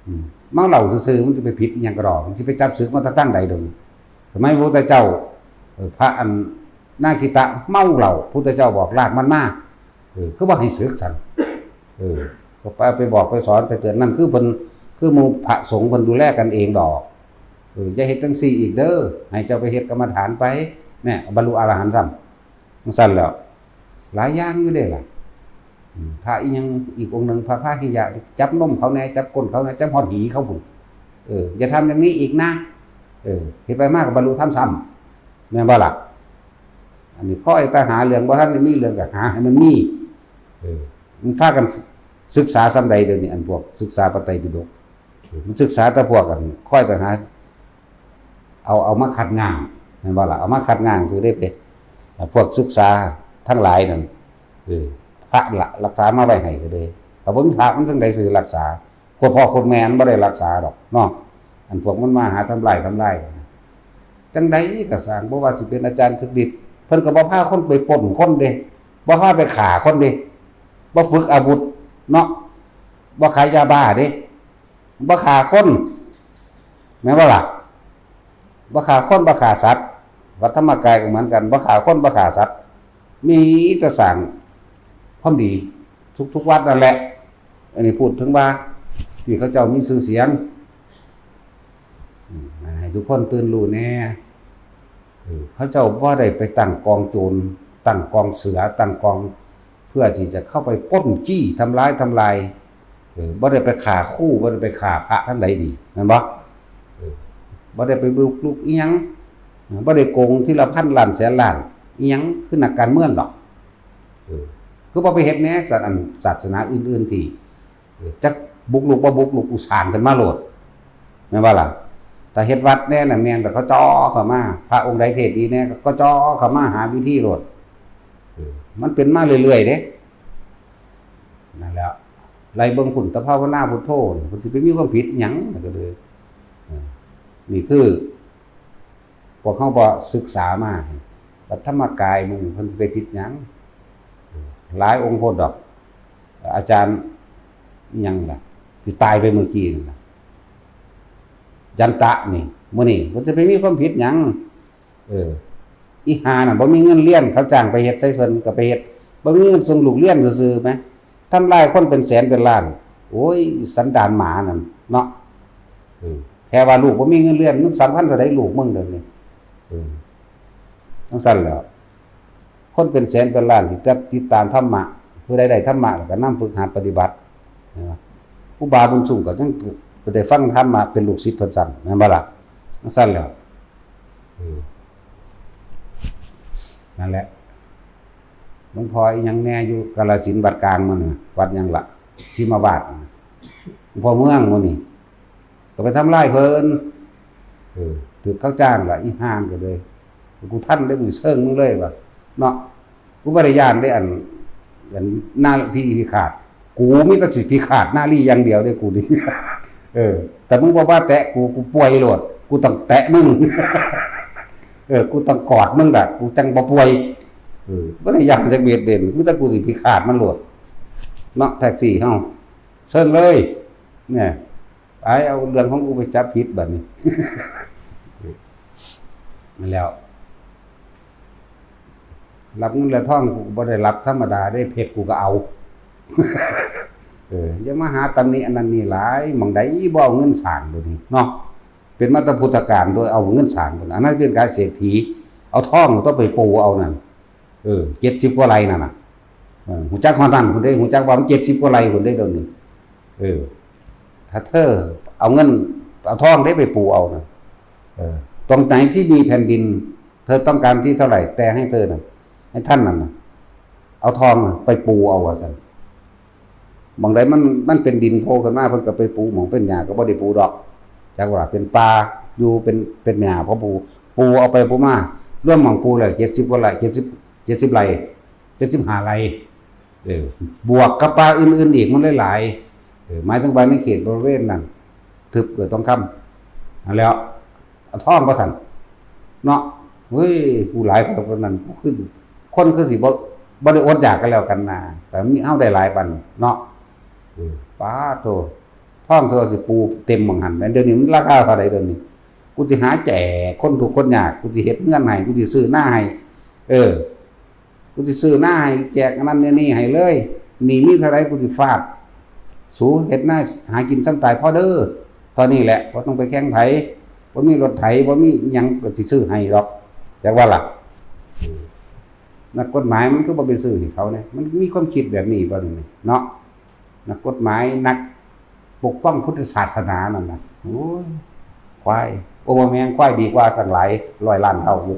อืม เมาเหล้าซื่อๆ มันจะไปผิดอิหยังกะดอก มันสิไปจับสึกมาแต่ทางใดดอก สมัยพระพุทธเจ้า เอ่อ พระอันนาคิตะเมาเหล้า พุทธเจ้าบอกลากมันมา เออ คือบ่ให้สึกซั่น เออ ก็ไป ไปบอกไปสอนไปเตือน นั่นคือเพิ่น คือหมู่พระสงฆ์เพิ่นดูแลกันเองดอก เออ อย่าเฮ็ดจั่งซี้อีกเด้อ ให้เจ้าไปเฮ็ดกรรมฐานไป เนี่ย บรรลุอรหันต์ซ้ำ จั่งซั้นแล้ว หลายอย่างอยู่เด้ล่ะ อืม พระอีหยังอีกองค์หนึ่ง พระพาหิยะ จับนมเขาแหน่ จับก้นเขาแหน่ จับฮอดหีเขาพุ้น เออ อย่าทำอย่างนี้อีกนะ เออ เฮ็ดไปมากก็บรรลุธรรมซ้ำ แม่นบ่ล่ะ อันนี้คอยแต่หาเรื่อง บ่ทันได้มีเรื่องก็หาให้มันมี เออ มันพากันศึกษาส่ำใดเดี๋ยวนี้ อันพวกศึกษาพระไตรปิฎก เออ มันศึกษาแต่พวกกัน คอยแต่หา เอา เอามาคัดง้าง แม่นบ่ล่ะ เอามาคัดง้าง คือได้ไป พวกศึกษาทั้งหลายนั่น เออ พระละรักษามาไว้ให้ก็เลย ถ้าบ่มีพระมันจั่งใดสิรักษา โคตรพ่อโคตรแม่มันบ่ได้รักษาดอกเนาะ อันพวกมันมาหาทำลาย ทำลาย จั่งใดก็ซ่าง บ่ว่าสิเป็นอาจารย์คึกฤทธิ์ เพิ่นก็บ่พาคนไปปล้นคนเด้ บ่พาไปฆ่าคนเด้ บ่ฝึกอาวุธเนาะ บ่ขายยาบ้าเด้ บ่ฆ่าคน แม่นบ่ล่ะ บ่ฆ่าคน บ่ฆ่าสัตว์ วัดธรรมกายก็เหมือนกัน บ่ฆ่าคน บ่ฆ่าสัตว์ มีแต่สร้างความดีทุกๆวัดนั่นแหละ อันนี้พูดถึงว่าที่เขาเจ้ามีชื่อเสียง ทุกคนตื่นรู้แหน่ เออ เขาเจ้าบ่ได้ไปตั้งกองโจร ตั้งกองเสือ ตั้งกอง เพื่อที่จะเข้าไปปล้นจี้ทำร้ายทำลาย เออ บ่ได้ไปฆ่าครู บ่ได้ไปฆ่าพระทั้งใดดี แม่นบ่ เออ บ่ได้ไปบุกรุกอิหยัง บ่ได้โกงทีละพันล้านแสนล้านอิหยัง คือนักการเมืองดอก เออ คือบ่ไปเฮ็ดแหน่ ศาส- อันศาสนาอื่นๆที่ เออ จักบุกรุกบ่บุกรุก กูสร้างขึ้นมาโลด แม่นบ่ล่ะ ถ้าเฮ็ดวัดแหน่น่ะ แม่น แต่เขาจ่อเข้ามา พระองค์ใดเทศน์ดีแหน่ ก็จ่อเข้ามาหาวิธีโลด เออ มันเป็นมาเรื่อยๆเด้ นั่นแหละ ไล่เบิ่งพุ้น แต่ภาวนาพุทโธนี่ เพิ่นสิไปมีความผิดหยัง ก็เลย เออ นี่คือ พวกเขาบ่ศึกษามา วัดธรรมกายหมู่นี่ เพิ่นสิไปผิดหยัง หลายองค์โพดดอก อาจารย์อิหยังล่ะ ที่ตายไปเมื่อกี้นั่นล่ะ ยันตะนี่ มื้อนี้ เพิ่นสิไปมีความผิดหยัง เออ อีห่านั่นบ่มีเงินเรียน เขาจ้างไปเฮ็ดใส่เพิ่นก็ไปเฮ็ด บ่มีเงินส่งลูกเรียนซื่อๆแหม ทำลายคนเป็นแสนเป็นล้าน โอ้ย สันดานหมานั่นเนาะ เออ แค่ว่าลูกบ่มีเงินเรียน มันสำคัญเท่าใดลูกมึงเดี๋ยวนี้ เออ จั่งซั้นแหล้ว คนเป็นแสนเป็นล้านที่จะติดตามธรรมะ ผู้ใดได้ธรรมะแล้วก็นำฝึกหัดปฏิบัติ นะ ครูบาบุญชุ่มก็ยังได้ฟังธรรมะ เป็นลูกศิษย์เพิ่นซ้ำ แม่นบ่ล่ะ จั่งซั้นแหล้ว เออ นั่นแหละ หลวงพ่ออีหยังแหน่อยู่กาฬสินธุ์ วัดกลางมันน่ะ วัดหยังล่ะ สิมาวาดน่ะ หลวงพ่อเมืองมื้อนี้ ก็ไปทำลายเพิ่น เออ ถืกเขาจ้างล่ะ อีห่าก็เลย กูทันได้ กูเซิงมึงเลยว่ะ เนาะ กูบ่ได้ย้านได้ อัน อัน นารีพิฆาต กูมีแต่สิพิฆาตนารีอย่างเดียวเด้ กูนี่ เออ แต่มึงบ่มาแตะกู กูป่วยโลด กูต้องแตะมึง เออ กูต้องกอดมึงล่ะ กูจั่งบ่ป่วย เออ บ่ได้ย้านจักเม็ดเด่น มีแต่กูสิพิฆาตมันโลด เนาะ แท็กซี่เฮา เซิงเลย เนี่ย ไปเอาเรื่องของกูไปจับผิดบัดนี้ นั่นแหล้ว รับเงินและทองกูก็บ่ได้รับธรรมดาเด้ เพชรกูก็เอา เออ อย่ามาหาตำหนิอันนั้นนี่หลาย หม่องใดบ่เอาเงินสร้างเดี๋ยวนี้เนาะ เป็นมาแต่พุทธกาลโดยเอาเงินสร้างพุ้น อันนั้นเป็นการเศรษฐี เอาทองต้องไปปูเอานั่น เออ เจ็ดสิบกว่าไร่นั่นน่ะ เออ ฮู้จักฮอดนั่นพุ้นเด้ ฮู้จักว่ามันเจ็ดสิบกว่าไร่พุ้นเด้เดี๋ยวนี้ เออ ถ้าเธอเอาเงินเอาทองได้ไปปูเอานะ เออ ตรงไหนที่มีแผ่นดิน เธอต้องการที่เท่าไหร่ แต่ให้เธอนะ ให้ท่านนั่นนะ เอาทองน่ะไปปูเอาว่าซั่น หม่องใดมัน มันเป็นดินโผล่ขึ้นมา เพิ่นก็ไปปู หม่องเป็นหญ้าก็บ่ได้ปูดอก จักว่าเป็นป่า อยู่เป็น เป็นหญ้า พอปู ปูเอาไปปูมา รวมหม่องปูแล้ว เจ็ดสิบกว่าไร่ เจ็ดสิบ เจ็ดสิบไร่ เจ็ดสิบห้าไร่ เออ บวกกับป่าอื่นๆอีก มันหลายๆ เออ หมายถึงว่าในเขตบริเวณนั้น ทึบด้วยทองคำ นั่นแหล้ว เอาทองว่าซั่น เนาะ เฮ้ย กูหลายกว่านั้น กูคือ คนคือสิบ่ บ่ได้อดอยากกันแล้วกันนะ แต่มี เฮาได้หลายปานเนาะ เออ ป๊าดโธ่ ทองเธอสิปูเต็มหม่องหั่น เดี๋ยวนี้มันราคาเท่าใดเดี๋ยวนี้ กูสิหาแจกคนทุกข์คนยาก กูสิเฮ็ดเฮือนให้ กูสิซื้อนาให้ เออ กูสิซื้อนาให้ แจกอันนั้นเนี่ยนี่ให้เลย หนี้มีเท่าใดกูสิฟาด สูเฮ็ดนาหากินส่ำตายพอเด้อ เท่านี้แหละ บ่ต้องไปแข่งไผ บ่มีรถไถ บ่มีอิหยังก็สิซื้อให้ดอก จักว่าล่ะ นักกฎหมายมันคือบ่ไปซื้อให้เขาเนี่ย มันมีความคิดแบบนี้บ่นี่เนาะ นักกฎหมาย นักปกป้องพุทธศาสนานั่นน่ะ โอ้ย ควาย โอ้ บ่แม่น ควายดีกว่าตั้งหลายร้อยล้านเท่าอยู่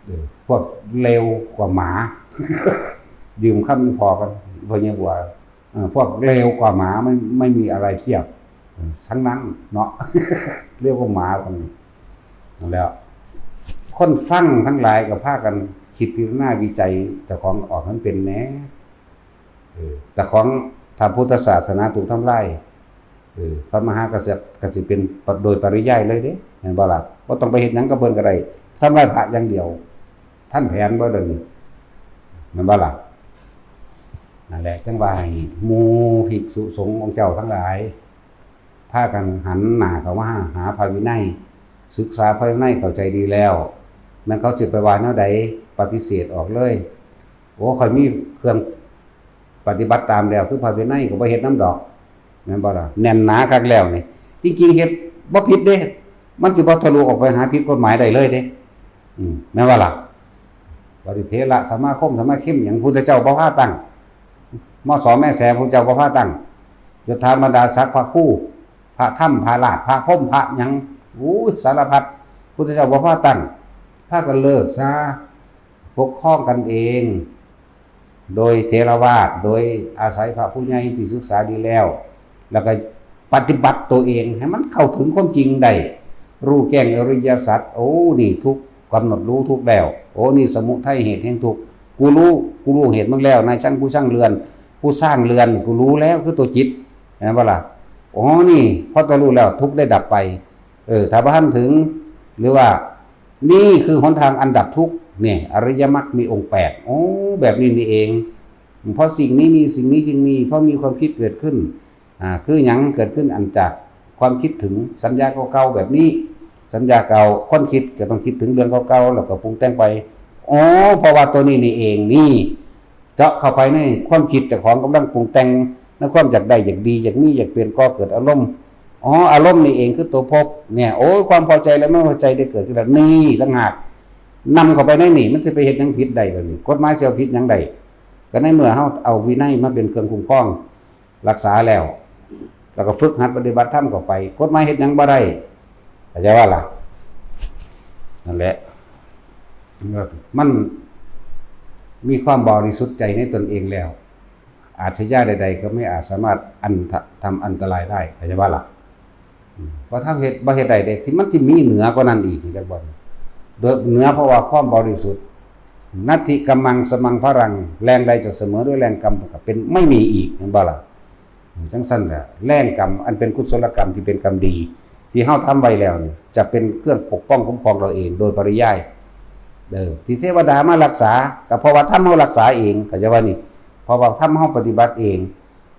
เออ พวกเลวกว่าหมา ยืมคำอีพ่อกัน พ่อใหญ่บัว เออ พวกเลวกว่าหมา ไม่ ไม่มีอะไรเทียบ เออ ทั้งนั้นเนาะ เลวกว่าหมาคนนี้ นั่นแหล้ว คนฟังทั้งหลายก็พากันคิดพิจารณาวิจัยเจ้าของออกให้มันเป็นแหน่ เออ แต่ของ ถ้าพุทธศาสนาถูกทำลาย เออ พระมหากษัตริย์ก็สิเป็นโดยปริยายเลยเด้ แม่นบ่ล่ะ บ่ต้องไปเฮ็ดหยังกับเพิ่นก็ได้ ทำลายพระอย่างเดียว ทันแผนบ่เดี๋ยวนี้ แม่นบ่ล่ะ นั่นแหละ จั่งว่าให้หมู่ภิกษุสงฆ์องค์เจ้าทั้งหลาย พากันหันหน้าเข้ามาหาพระวินัย ศึกษาพระวินัยเข้าใจดีแล้ว แม่นเขาสิไปว่าแนวใด ปฏิเสธออกเลย โอ้ ข้อยมีเครื่องปฏิบัติตามแล้ว คือพระวินัย ก็บ่เฮ็ดนำดอก แม่นบ่ล่ะ แน่นหนาคักแล้วนี่ จริงๆ เฮ็ดบ่ผิดเด้ มันสิบ่ทะลุออกไปหาผิดกฎหมายได้เลยเด้ อืม แม่นบ่ล่ะ บริเทระสมาคมสมาคิมหยังพุทธเจ้าบ่พาตั้ง มสแม่แสพุทธเจ้าบ่พาตั้ง ยศถาบรรดาศักดิ์พระครู พระธรรม พระราช พระพรหม พระหยัง อู้ย สารพัด พุทธเจ้าบ่พาตั้ง พากันเลิกซะ ปกครองกันเอง โดยเถรวาท โดยอาศัยพระผู้ใหญ่ที่ศึกษาดีแล้ว แล้วก็ปฏิบัติตัวเองให้มันเข้าถึงความจริงได้ รู้แจ้งอริยสัจ โอ้ นี่ทุกข์ กำหนดรู้ทุกข์แล้ว โอ้ นี่สมุทัยเหตุแห่งทุกข์ กูรู้ กูรู้เหตุมึงแล้ว นายช่างผู้ช่างเรือน ผู้สร้างเรือน กูรู้แล้ว คือตัวจิต เห็นบ่ล่ะ อ๋อ นี่ พอตะรู้แล้ว ทุกข์ได้ดับไป เออ ถ้าบ่ทันถึง หรือว่า นี่คือหนทางอันดับทุกข์ เนี่ย อริยมรรคมีองค์แปด โอ้ แบบนี้นี่เอง เพราะสิ่งนี้มี สิ่งนี้จึงมี เพราะมีความคิดเกิดขึ้น อ่า คือหยังเกิดขึ้น อันจากความคิดถึงสัญญาเก่าๆแบบนี้ สัญญาเก่า คนคิดก็ต้องคิดถึงเรื่องเก่าๆ แล้วก็ปรุงแต่งไป อ๋อ เพราะว่าตัวนี้นี่เอง นี่ เจาะเข้าไปในความคิดเจ้าของกำลังปรุงแต่ง ในความอยากได้ อยากดี อยากมี อยากเป็น ก่อเกิดอารมณ์ อ๋อ อารมณ์นี่เองคือตัวภพ เนี่ย โอ้ย ความพอใจและไม่พอใจได้เกิดขึ้นแล้ว นี่ต่างหาก นำเข้าไปในนี่ มันจะไปเฮ็ดหยังผิดได้ล่ะนี่ กฎหมายสิเอาผิดหยังได้ ก็ในเมื่อเฮาเอาวินัยมาเป็นเครื่องคุ้มครอง รักษาแล้ว แล้วก็ฝึกหัดปฏิบัติธรรมเข้าไป กฎหมายเฮ็ดหยังบ่ได้ เข้าใจว่าล่ะ นั่นแหละ มันมีความบริสุทธิ์ใจในตนเองแล้ว อาชญาใดๆก็ไม่อาจสามารถอันทะ- ทำอันตรายได้ เข้าใจว่าล่ะ อืม บ่ทำเฮ็ด บ่เฮ็ดได้เด้ ที่มันสิมีเหนือกว่านั้นอีก จักบ่ โดยเหนือเพราะว่าความบริสุทธิ์ นัตถิกรรมังสมังพะรัง แรงใดจะเสมอด้วยแรงกรรม ก็เป็น ไม่มีอีก เห็นบ่ล่ะ จั่งซั่นแหละ แรงกรรมอันเป็นกุศลกรรมที่เป็นกรรมดี ที่เฮาทำไว้แล้วนี่ จะเป็นเครื่องปกป้องคุ้มครองเราเองโดยปริยาย เออ ที่เทวดามารักษา ก็เพราะว่าธรรมเฮารักษาเอง เข้าใจว่านี่ เพราะว่าธรรมเฮาปฏิบัติเอง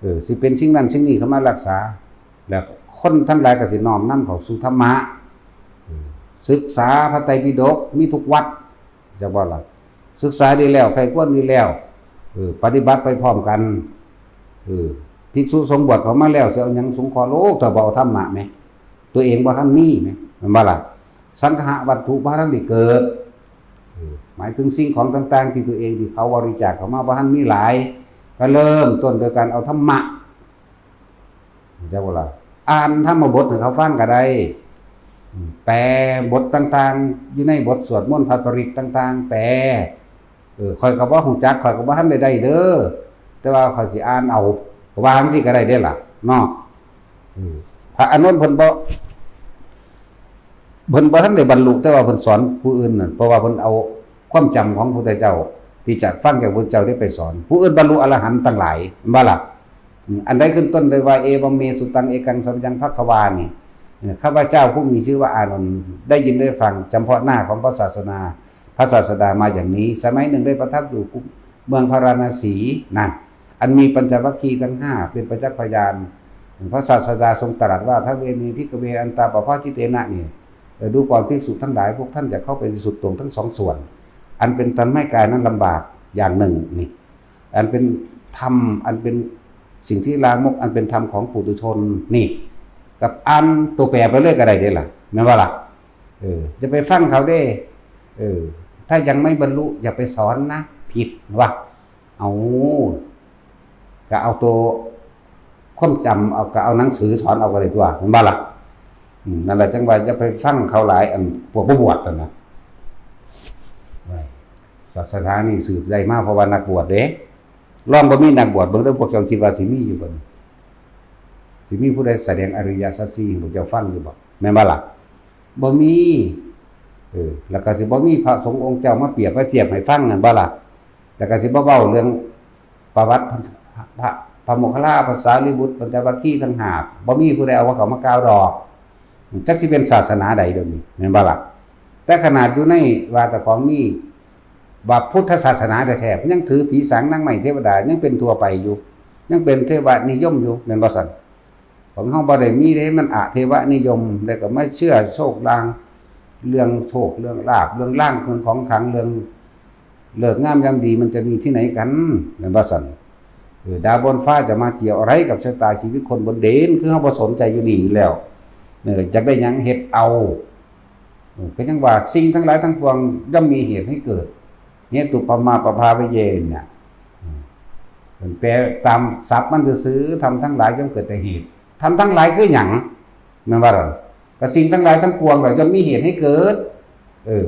เออ สิเป็นสิ่งนั้นสิ่งนี้เข้ามารักษา แล้วคนทั้งหลายก็สิน้อมนำเข้าสู่ธรรมะ เออ ศึกษาพระไตรปิฎกมีทุกวัด จักบ่ล่ะ ศึกษาดีแล้ว ใคร่ครวญดีแล้ว เออ ปฏิบัติไปพร้อมกัน เออ ภิกษุสงฆ์บวชเข้ามาแล้ว สิเอาหยังสงเคราะห์โลก ถ้าบ่เอาธรรมะแหม ตัวเองบ่ทันมีแหม แม่นบ่ล่ะ สังฆะวัตถุบ่ทันได้เกิด เออ หมายถึงสิ่งของต่างๆ ที่ตัวเองที่เขาบริจาคเข้ามาบ่ทันมีหลาย ก็เริ่มต้นโดยการเอาธรรมะ จักบ่ล่ะ อ่านธรรมบทให้เขาฟังก็ได้ อืม แปลบทต่างๆ อยู่ในบทสวดมนต์พระปริตรต่างๆ แปล เออ ข้อยก็บ่ฮู้จัก ข้อยก็บ่ทันได้ได้เด้อ แต่ว่าข้อยสิอ่านเอา ก็ว่าจั่งซี้ก็ได้เด้ล่ะ เนาะ อืม พระอานนท์เพิ่นบ่ เพิ่นบ่ทันได้บรรลุ แต่ว่าเพิ่นสอนผู้อื่นนั่น เพราะว่าเพิ่นเอาความจำของพระพุทธเจ้า ที่จะฟังจากพระพุทธเจ้าได้ไปสอน ผู้อื่นบรรลุอรหันต์ตั้งหลาย แม่นบ่ล่ะ อืม อันใดขึ้นต้นด้วยว่า เอวัมเมสุตัง เอกัง สัมปะยัง ภัคควา นี่ เอ่อ ข้าพเจ้าผู้มีชื่อว่าอานนท์ ได้ยินได้ฟังจำเพาะหน้าของพระศาสนา พระศาสดามาอย่างนี้ สมัยหนึ่งได้ประทับอยู่เมืองพาราณสีนั่น อันมีปัญจวัคคีย์ทั้งห้าเป็นประจักษ์พยาน พระศาสดาทรงตรัสว่า ทะเวเม ภิกขเว อันตาปะภาสิเตนะ นี่ เอ่อ ดูก่อนภิกษุทั้งหลาย พวกท่านจะเข้าไปสุดโต่งทั้งสองส่วน อันเป็นธรรมให้กายนั้นลำบากอย่างหนึ่ง นี่ อันเป็นธรรม อันเป็นสิ่งที่ลามก อันเป็นธรรมของปุถุชน นี่ กับอ่านตัวแปลไปเลยก็ได้เด้ล่ะ แม่นบ่ล่ะ เออ จะไปฟังเขาเด้ เออ ถ้ายังไม่บรรลุอย่าไปสอนนะ ผิดว่ะ เอา ก็เอาตัวความจำเอา ก็เอาหนังสือสอนเอาก็ได้ตัว แม่นบ่ล่ะ อืม นั่นแหละจั่งว่าอย่าไปฟังเขาหลาย อันพวกบ่บวชนั่นนะ ศาสนานี่สืบได้มาเพราะว่านักบวชเด้ ลองบ่มีนักบวชเบิ่งเด้อ พวกเจ้าคิดว่าสิมีอยู่บ่นี่ สิมีผู้ใดแสดงอริยสัจสี่ให้พวกเจ้าฟังอยู่บ่ แม่นบ่ล่ะ บ่มี เออ แล้วก็สิบ่มีพระสงฆ์องค์เจ้ามาเปรียบมาเทียบให้ฟังนั่นบ่ล่ะ แล้วก็สิบ่เว้าเรื่องประวัติพระ พระ พระโมคคัลลา พระสารีบุตร ปัญจวัคคีย์ต่างหาก บ่มีผู้ใดเอาเขามากล่าวดอก จักสิเป็นศาสนาใดเดี๋ยวนี้ แม่นบ่ล่ะ แต่ขนาดอยู่ในว่าเจ้าของมี ว่าพุทธศาสนาแท้ๆ ยังถือผีสางนางไม้เทวดา ยังเป็นทั่วไปอยู่ ยังเป็นเทวนิยมอยู่ แม่นบ่ซั่น ของเฮาบ่ได้มีเด้ มันอเทวนิยม แล้วก็มาเชื่อโชคลาง เรื่องโชค เรื่องลาภ เรื่องลาง เรื่องของขลัง เรื่องฤกษ์งามยามดี มันจะมีที่ไหนกัน แม่นบ่ซั่น เออ ดาวบนฟ้าจะมาเกี่ยวอะไรกับชะตาชีวิตคนบนดิน คือเฮาบ่สนใจอยู่นี่อยู่แล้ว เออ อยากได้หยังเฮ็ดเอา เออ ก็ยังว่าสิ่งทั้งหลายทั้งปวงย่อมมีเหตุให้เกิด เหตุตุปปมาปภาวิเยเนี่ย เออ มันแปลตามศัพท์มันซื่อๆ ธรรมทั้งหลายย่อมเกิดแต่เหตุ ธรรมทั้งหลายคือหยัง แม่นบ่ล่ะ ก็สิ่งทั้งหลายทั้งปวงก็ย่อมมีเหตุให้เกิด เออ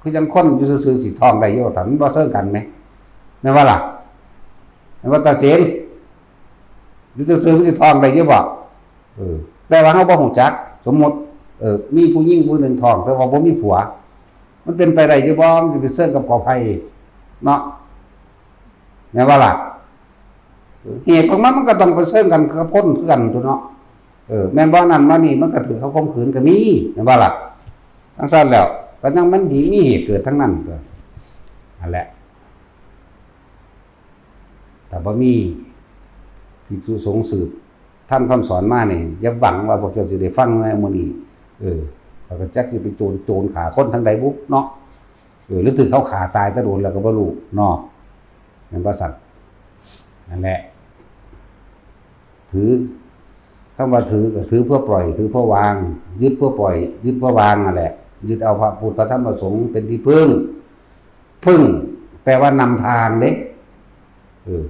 คือจั่งคนอยู่ซื่อๆ สิท้องได้อยู่ ถ้ามันบ่เซิงกันแหม แม่นบ่ล่ะ แม่นบ่ตาเสน อยู่ซื่อๆ มันสิท้องได้อยู่บ่ เออ แต่ว่าเราบ่รู้จัก สมมุติ เออ มีผู้หญิงผู้หนึ่งท้อง แต่ว่าบ่มีผัว มันเป็นไปได้อยู่บ่ มันสิไปเซิงกับกอไผ่เนาะ แม่นบ่ล่ะ เหตุของมัน มันก็ต้องไปเซิงกันกับคนคือกันตั๊วเนาะ เออ แม่นบ่ นั่นมานี่ มันก็ถือเขาข่มขืนก็มี แม่นบ่ล่ะ จั่งซั้นแล้ว ก็ยังมันมีเหตุเกิดทั้งนั้น ก็นั่นแหละ ถ้าบ่มีภิกษุสงฆ์สืบธรรมคำสอนมานี่ อย่าหวังว่าพวกเจ้าสิได้ฟังในมื้อนี้ เออ ข้อยก็จักสิไปโจร โจรฆ่าคนทางใดบุเนาะ เออ หรือถืกเขาฆ่าตายแต่โดนแล้วก็บ่รู้เนาะ แม่นบ่ซั้น นั่นแหละ ถือ คำว่าถือก็ถือเพื่อปล่อย ถือเพื่อวาง ยึดเพื่อปล่อย ยึดเพื่อวางนั่นแหละ ยึดเอาพระพุทธพระธรรมพระสงฆ์เป็นที่พึ่ง พึ่ง แปลว่านำทางเด้ เออ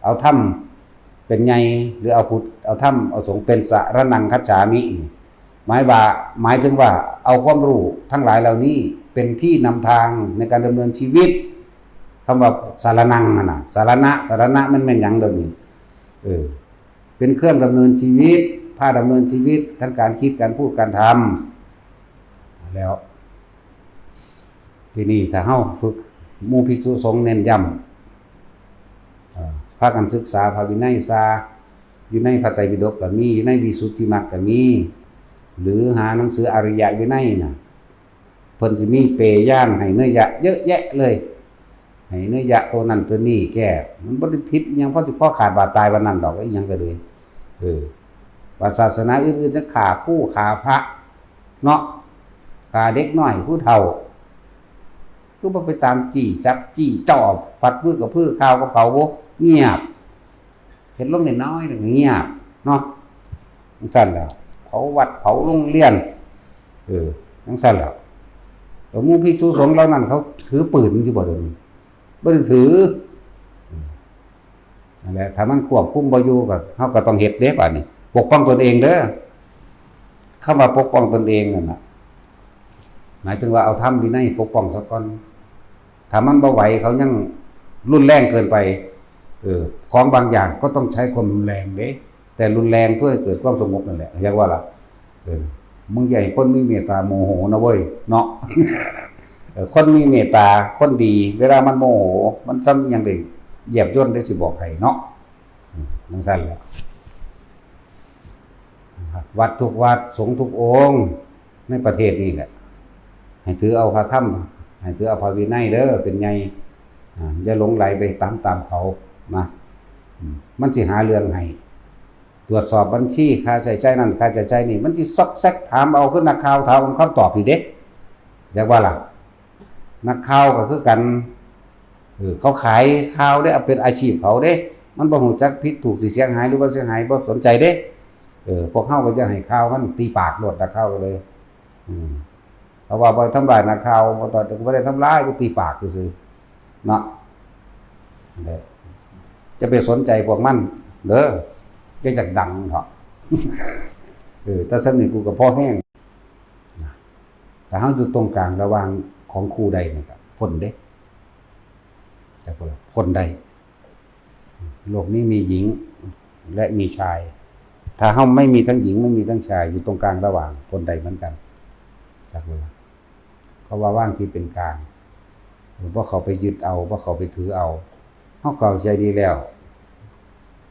เอาธรรมเป็นใหญ่ หรือเอาพุทธ เอาธรรม เอาสงฆ์เป็นสรณังคัจฉามิ หมายว่า หมายถึงว่าเอาความรู้ทั้งหลายเหล่านี้เป็นที่นำทางในการดำเนินชีวิต คำว่าสรณังหั่นน่ะ สรณะ สรณะมันแม่นหยังเดี๋ยวนี้ เออ เป็นเครื่องดำเนินชีวิต พาดำเนินชีวิต ทั้งการคิด การพูด การทำ แล้ว ทีนี้ถ้าเฮาฝึก หมู่ภิกษุสงฆ์เน้นย้ำ เอ่อ พากันศึกษาพระวินัยซะ อยู่ในพระไตรปิฎกก็มี อยู่ในวิสุทธิมรรคก็มี หรือหาหนังสืออริยวินัยน่ะ เพิ่นสิมีเปยญาณให้เนยยะเยอะแยะเลย ให้เนยยะตัวนั้นตัวนี้แก้ มันบ่ได้ผิดอิหยัง พอสิคอขาดบาดตายวันนั้นดอก อิหยังก็เลย เออ ว่าศาสนาอื่นๆ จะฆ่าครูฆ่าพระเนาะ ฆ่าเด็กน้อยผู้เฒ่า คือบ่ไปตามจี้จับจี้จ่อ ฟัดมือกับพื้อข่าวกับเขาบ่ เงียบ เฮ็ดลงน้อยๆ แล้วก็เงียบเนาะ จั่งซั้นแหล้ว เผาวัดเผาโรงเรียน เออ จั่งซั้นแหล้ว แล้วหมู่ภิกษุสงฆ์เหล่านั้นเขาถือปืนอยู่บ่เดี๋ยวนี้ บ่ได้ถือ นั่นแหละ ถ้ามันควบคุมบ่อยู่ก็ เฮาก็ต้องเฮ็ดเด้ บาดนี้ ปกป้องตนเองเด้อ คำว่าปกป้องตนเองนั่นน่ะ หมายถึงว่าเอาธรรมวินัยปกป้องซะก่อน ถ้ามันบ่ไหว เขายังรุนแรงเกินไป เออ ของบางอย่างก็ต้องใช้ความรุนแรงเด้ แต่รุนแรงเพื่อให้เกิดความสงบนั่นแหละ เรียกว่าล่ะ เออ มึงอย่าให้คนมีเมตตาโมโหนะเว้ย เนาะ เออ คนมีเมตตา คนดี เวลามันโมโห มันซ้ำยังได้เหยียบย่นได้สิบอกให้เนาะ อืม จั่งซั้นแหละ วัดทุกวัด สงฆ์ทุกองค์ ในประเทศนี่แหละ ให้ถือเอาพระธรรม ให้ถือเอาพระวินัยเด้อ เป็นใหญ่ อ่า อย่าหลงไหลไปตาม ตามเขานะ อืม มันสิหาเรื่องให้ ตรวจสอบบัญชี ค่าใช้จ่ายนั่น ค่าใช้จ่ายนี่ มันสิซอกแซกถามเอา คือนักข่าวถามเอาคำตอบนี่เด้ อยากว่าล่ะ นักข่าวก็คือกัน เออ เขาขายข่าวเด้ เอาเป็นอาชีพเขาเด้ มันบ่รู้จักผิดถูก สิเสียหายหรือบ่เสียหาย บ่สนใจเด้ เออ พวกเฮาก็จะให้ข่าวมันตีปากโลด นักข่าวก็เลย อืม เพราะว่าบ่ทำลายนักข่าว บ่ตอน บ่ได้ทำลาย บ่ตีปากซื่อๆ เนาะ นั่นแหละ จะไปสนใจพวกมันเด้อ จะอยากดังเถาะ เออ แต่ส่ำนี้กูก็พอแฮง นะ ถ้าเฮาอยู่ตรงกลางระหว่างของคู่ใดนี่ก็พ้นเด้ จักว่าพ้นได้ โลกนี้มีหญิงและมีชาย ถ้าเฮาไม่มีทั้งหญิงไม่มีทั้งชาย อยู่ตรงกลางระหว่าง พ้นได้เหมือนกัน จักว่า เพราะว่าวางจิตเป็นกลาง บ่เข้าไปยึดเอา บ่เข้าไปถือเอา เฮาเข้าใจดีแล้ว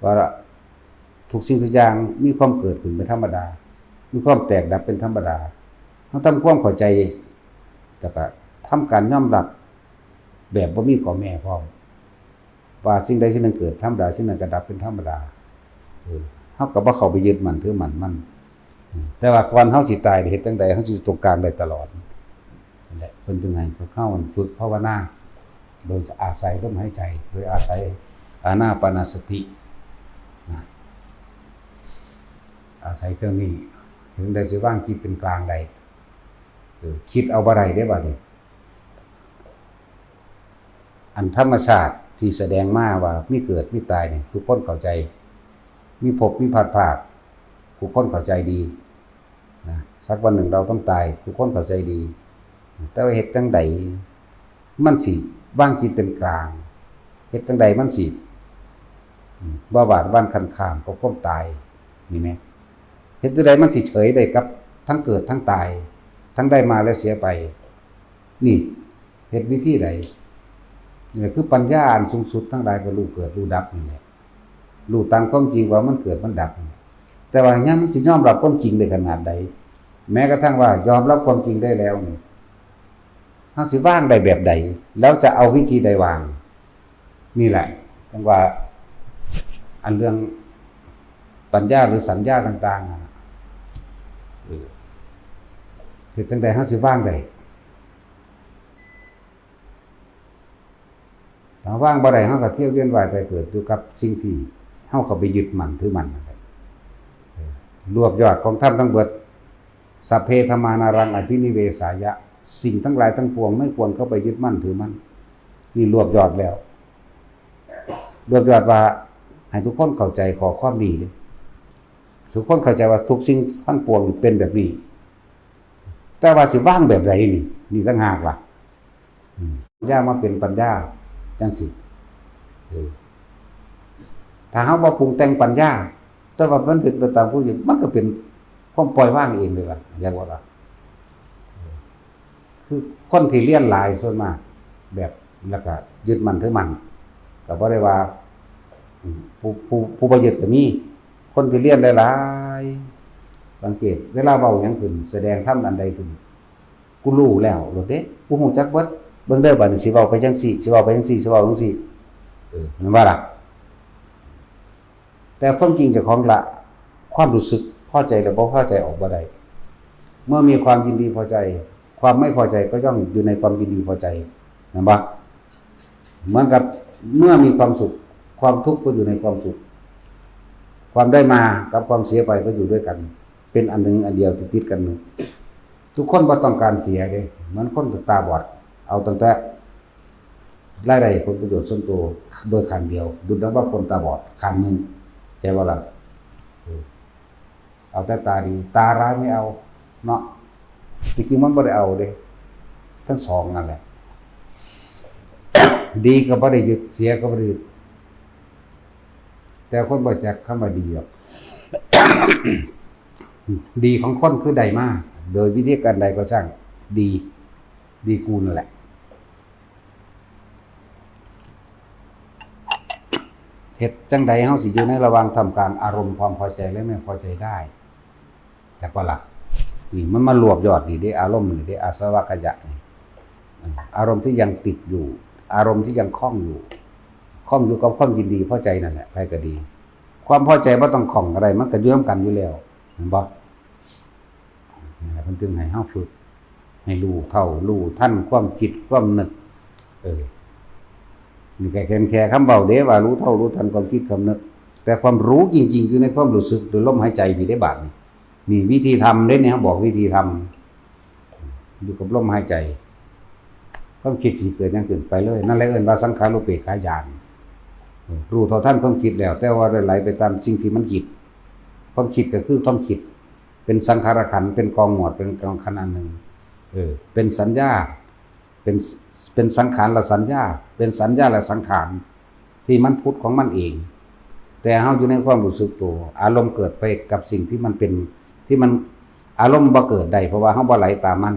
ว่าทุกสิ่งทุกอย่างมีความเกิดขึ้นเป็นธรรมดา มีความแตกดับเป็นธรรมดา เฮาทำความเข้าใจ แล้วก็ทำการยอมรับแบบบ่มีข้อแม้พร้อม ว่าสิ่งใดสิ่งหนึ่งเกิดธรรมดา สิ่งนั้นก็ดับเป็นธรรมดา เออ เฮาก็บ่เข้าไปยึดมั่นถือมั่นมัน อืม แต่ว่าก่อนเฮาสิตายเฮ็ดจั่งใดเฮาสิอยู่ตรงกลางได้ตลอด นั่นแหละ เพิ่นจึงให้พวกเฮาฝึกภาวนา โดยอาศัยลมหายใจ โดยอาศัยอานาปานสติ นะ อาศัยเรื่องนี้ ถึงได้สิวางจิตเป็นกลางได้ เออ คิดเอาบ่ได้เด้บัดนี้ อันธรรมชาติที่แสดงมาว่ามีเกิดมีตายนี่ ทุกคนเข้าใจ มีพบมีพลัดพราก ทุกคนเข้าใจดี นะ สักวันหนึ่งเราต้องตาย ทุกคนเข้าใจดี แต่ว่าเฮ็ดจั่งใด มันสิวางจิตเป็นกลาง เฮ็ดจั่งใดมันสิ อืม บ่หวาดหวั่นคลานข้ามกับความตาย นี่แหม เฮ็ดจั่งใดมันสิเฉยได้กับทั้งเกิดทั้งตาย ทั้งได้มาและเสียไป นี่ เฮ็ดวิธีใด นี่แหละคือปัญญาอันสูงสุด ทั้งหลายก็รู้เกิดรู้ดับนี่แหละ รู้ตามความจริงว่ามันเกิดมันดับนี่แหละ แต่ว่ายามมันสิยอมรับความจริงได้ขนาดใด แม้กระทั่งว่ายอมรับความจริงได้แล้วนี่ เฮาสิวางได้แบบใด แล้วจะเอาวิธีใดวาง นี่แหละ จั่งว่า อันเรื่องปัญญาหรือสัญญาต่างๆ นั่นน่ะ เออ เฮ็ดจั่งใดเฮาสิวางได้ ถ้าวางบ่ได้ เฮาก็เที่ยวเวียนว่ายตายเกิดอยู่กับสิ่งที่เฮาเข้าไปยึดมั่นถือมั่นนั่นแหละ เออ รวบยอดของธรรมทั้งเบิด สัพเพธัมมานารังอภินิเวสายะ สิ่งทั้งหลายทั้งปวงไม่ควรเข้าไปยึดมั่นถือมั่น นี่รวบยอดแล้ว รวบยอดว่าให้ทุกคนเข้าใจข้อความนี้ ทุกคนเข้าใจว่าทุกสิ่งทั้งปวงนี่เป็นแบบนี้ แต่ว่าสิวางแบบใดนี่ นี่ต่างหากล่ะ อืม ปัญญามาเป็นปัญญาจั่งซี้ เออ ถ้าเฮาบ่ปรุงแต่งปัญญา แต่ว่ามันเป็นไปตามผู้ยึด มันก็เป็นความปล่อยวางเองเลยล่ะ อยากว่าล่ะ คือคนที่เรียนหลายส่วนมาก แบบ แล้วก็ยึดมั่นถือมั่น ก็บ่ได้ว่า อืม ผู้ ผู้ ผู้บ่ยึดก็มี คนที่เรียนหลายๆ สังเกต เวลาเว้าหยังขึ้น แสดงธรรมอันใดขึ้น กูรู้แล้วโลดเด้ กูรู้จักเบิด เบิ่งเด้อ บัดนี้สิเว้าไปจั่งซี้ สิเว้าไปจั่งซี้ สิเว้าจั่งซี้ เออ แม่นบ่ล่ะ แต่ความจริงเจ้าของละ ความรู้สึกพอใจและบ่พอใจออกบ่ได้ เมื่อมีความยินดีพอใจ ความไม่พอใจก็ย่อมอยู่ในความยินดีพอใจ แม่นบ่ เหมือนกับเมื่อมีความสุข ความทุกข์ก็อยู่ในความสุข ความได้มากับความเสียไปก็อยู่ด้วยกัน เป็นอันหนึ่งอันเดียวที่ติดกันหนึ่ง ทุกคนบ่ต้องการเสียเด้ เหมือนคนตาบอด เอาตั้งแต่รายได้ผลประโยชน์ส่วนตัวโดยข้างเดียว ดุจดังว่าคนตาบอดข้างหนึ่ง ใช่บ่ล่ะ เออ เอาแต่ตาดี ตาร้ายไม่เอา เนาะ จริงๆมันบ่ได้เอาเด้ ทั้งสองนั่นแหละ ดีก็บ่ได้ยึด เสียก็บ่ได้ยึด แต่คนบ่จักคำว่าดีหรอก ดีของคนคือได้มา โดยวิธีการใดก็ช่าง ดี ดีกูนั่นแหละ เฮ็ดจั่งใดเฮาสิอยู่ในระหว่างท่ามกลางอารมณ์ความพอใจและไม่พอใจได้ จักบ่ล่ะ นี่มันมารวบยอดนี่เด้ อารมณ์นี่เด้ อาสวัคยะนี่ อืม อารมณ์ที่ยังติดอยู่ อารมณ์ที่ยังคล้องอยู่ คล้องอยู่กับความยินดีพอใจนั่นแหละ ใครก็ดี ความพอใจบ่ต้องคล้องก็ได้ มันก็อยู่นำกันอยู่แล้ว แม่นบ่ นี่แหละเพิ่นจึงให้เฮาฝึก ให้รู้เท่า รู้ทันความคิด ความนึก เออ นี่ก็แค่ แค่คำเว้าเด้ว่ารู้เท่า รู้ทันความคิด ความนึก แต่ความรู้จริงๆ อยู่ในความรู้สึก โดยลมหายใจนี่เด้บาดนี้ นี่วิธีทำเด้เนี่ย บอกวิธีทำ อยู่กับลมหายใจ ความคิดสิเกิดหยังขึ้นไปเลย นั่นแหละเอิ้นว่าสังขารูปเปกขาญาณ รู้เท่าทันความคิดแล้ว แต่ว่าได้ไหลไปตามสิ่งที่มันคิด ความคิดก็คือความคิด เป็นสังขารขันธ์ เป็นกองหมวด เป็นกองขันธ์อันหนึ่ง เออ เป็นสัญญา เป็น เป็นสังขารละสัญญา เป็นสัญญาละสังขาร ที่มันผุดของมันเอง แต่เฮาอยู่ในความรู้สึกตัว อารมณ์เกิดไปกับสิ่งที่มันเป็น ที่มัน อารมณ์บ่เกิดได้ เพราะว่าเฮาบ่ไหลตามมัน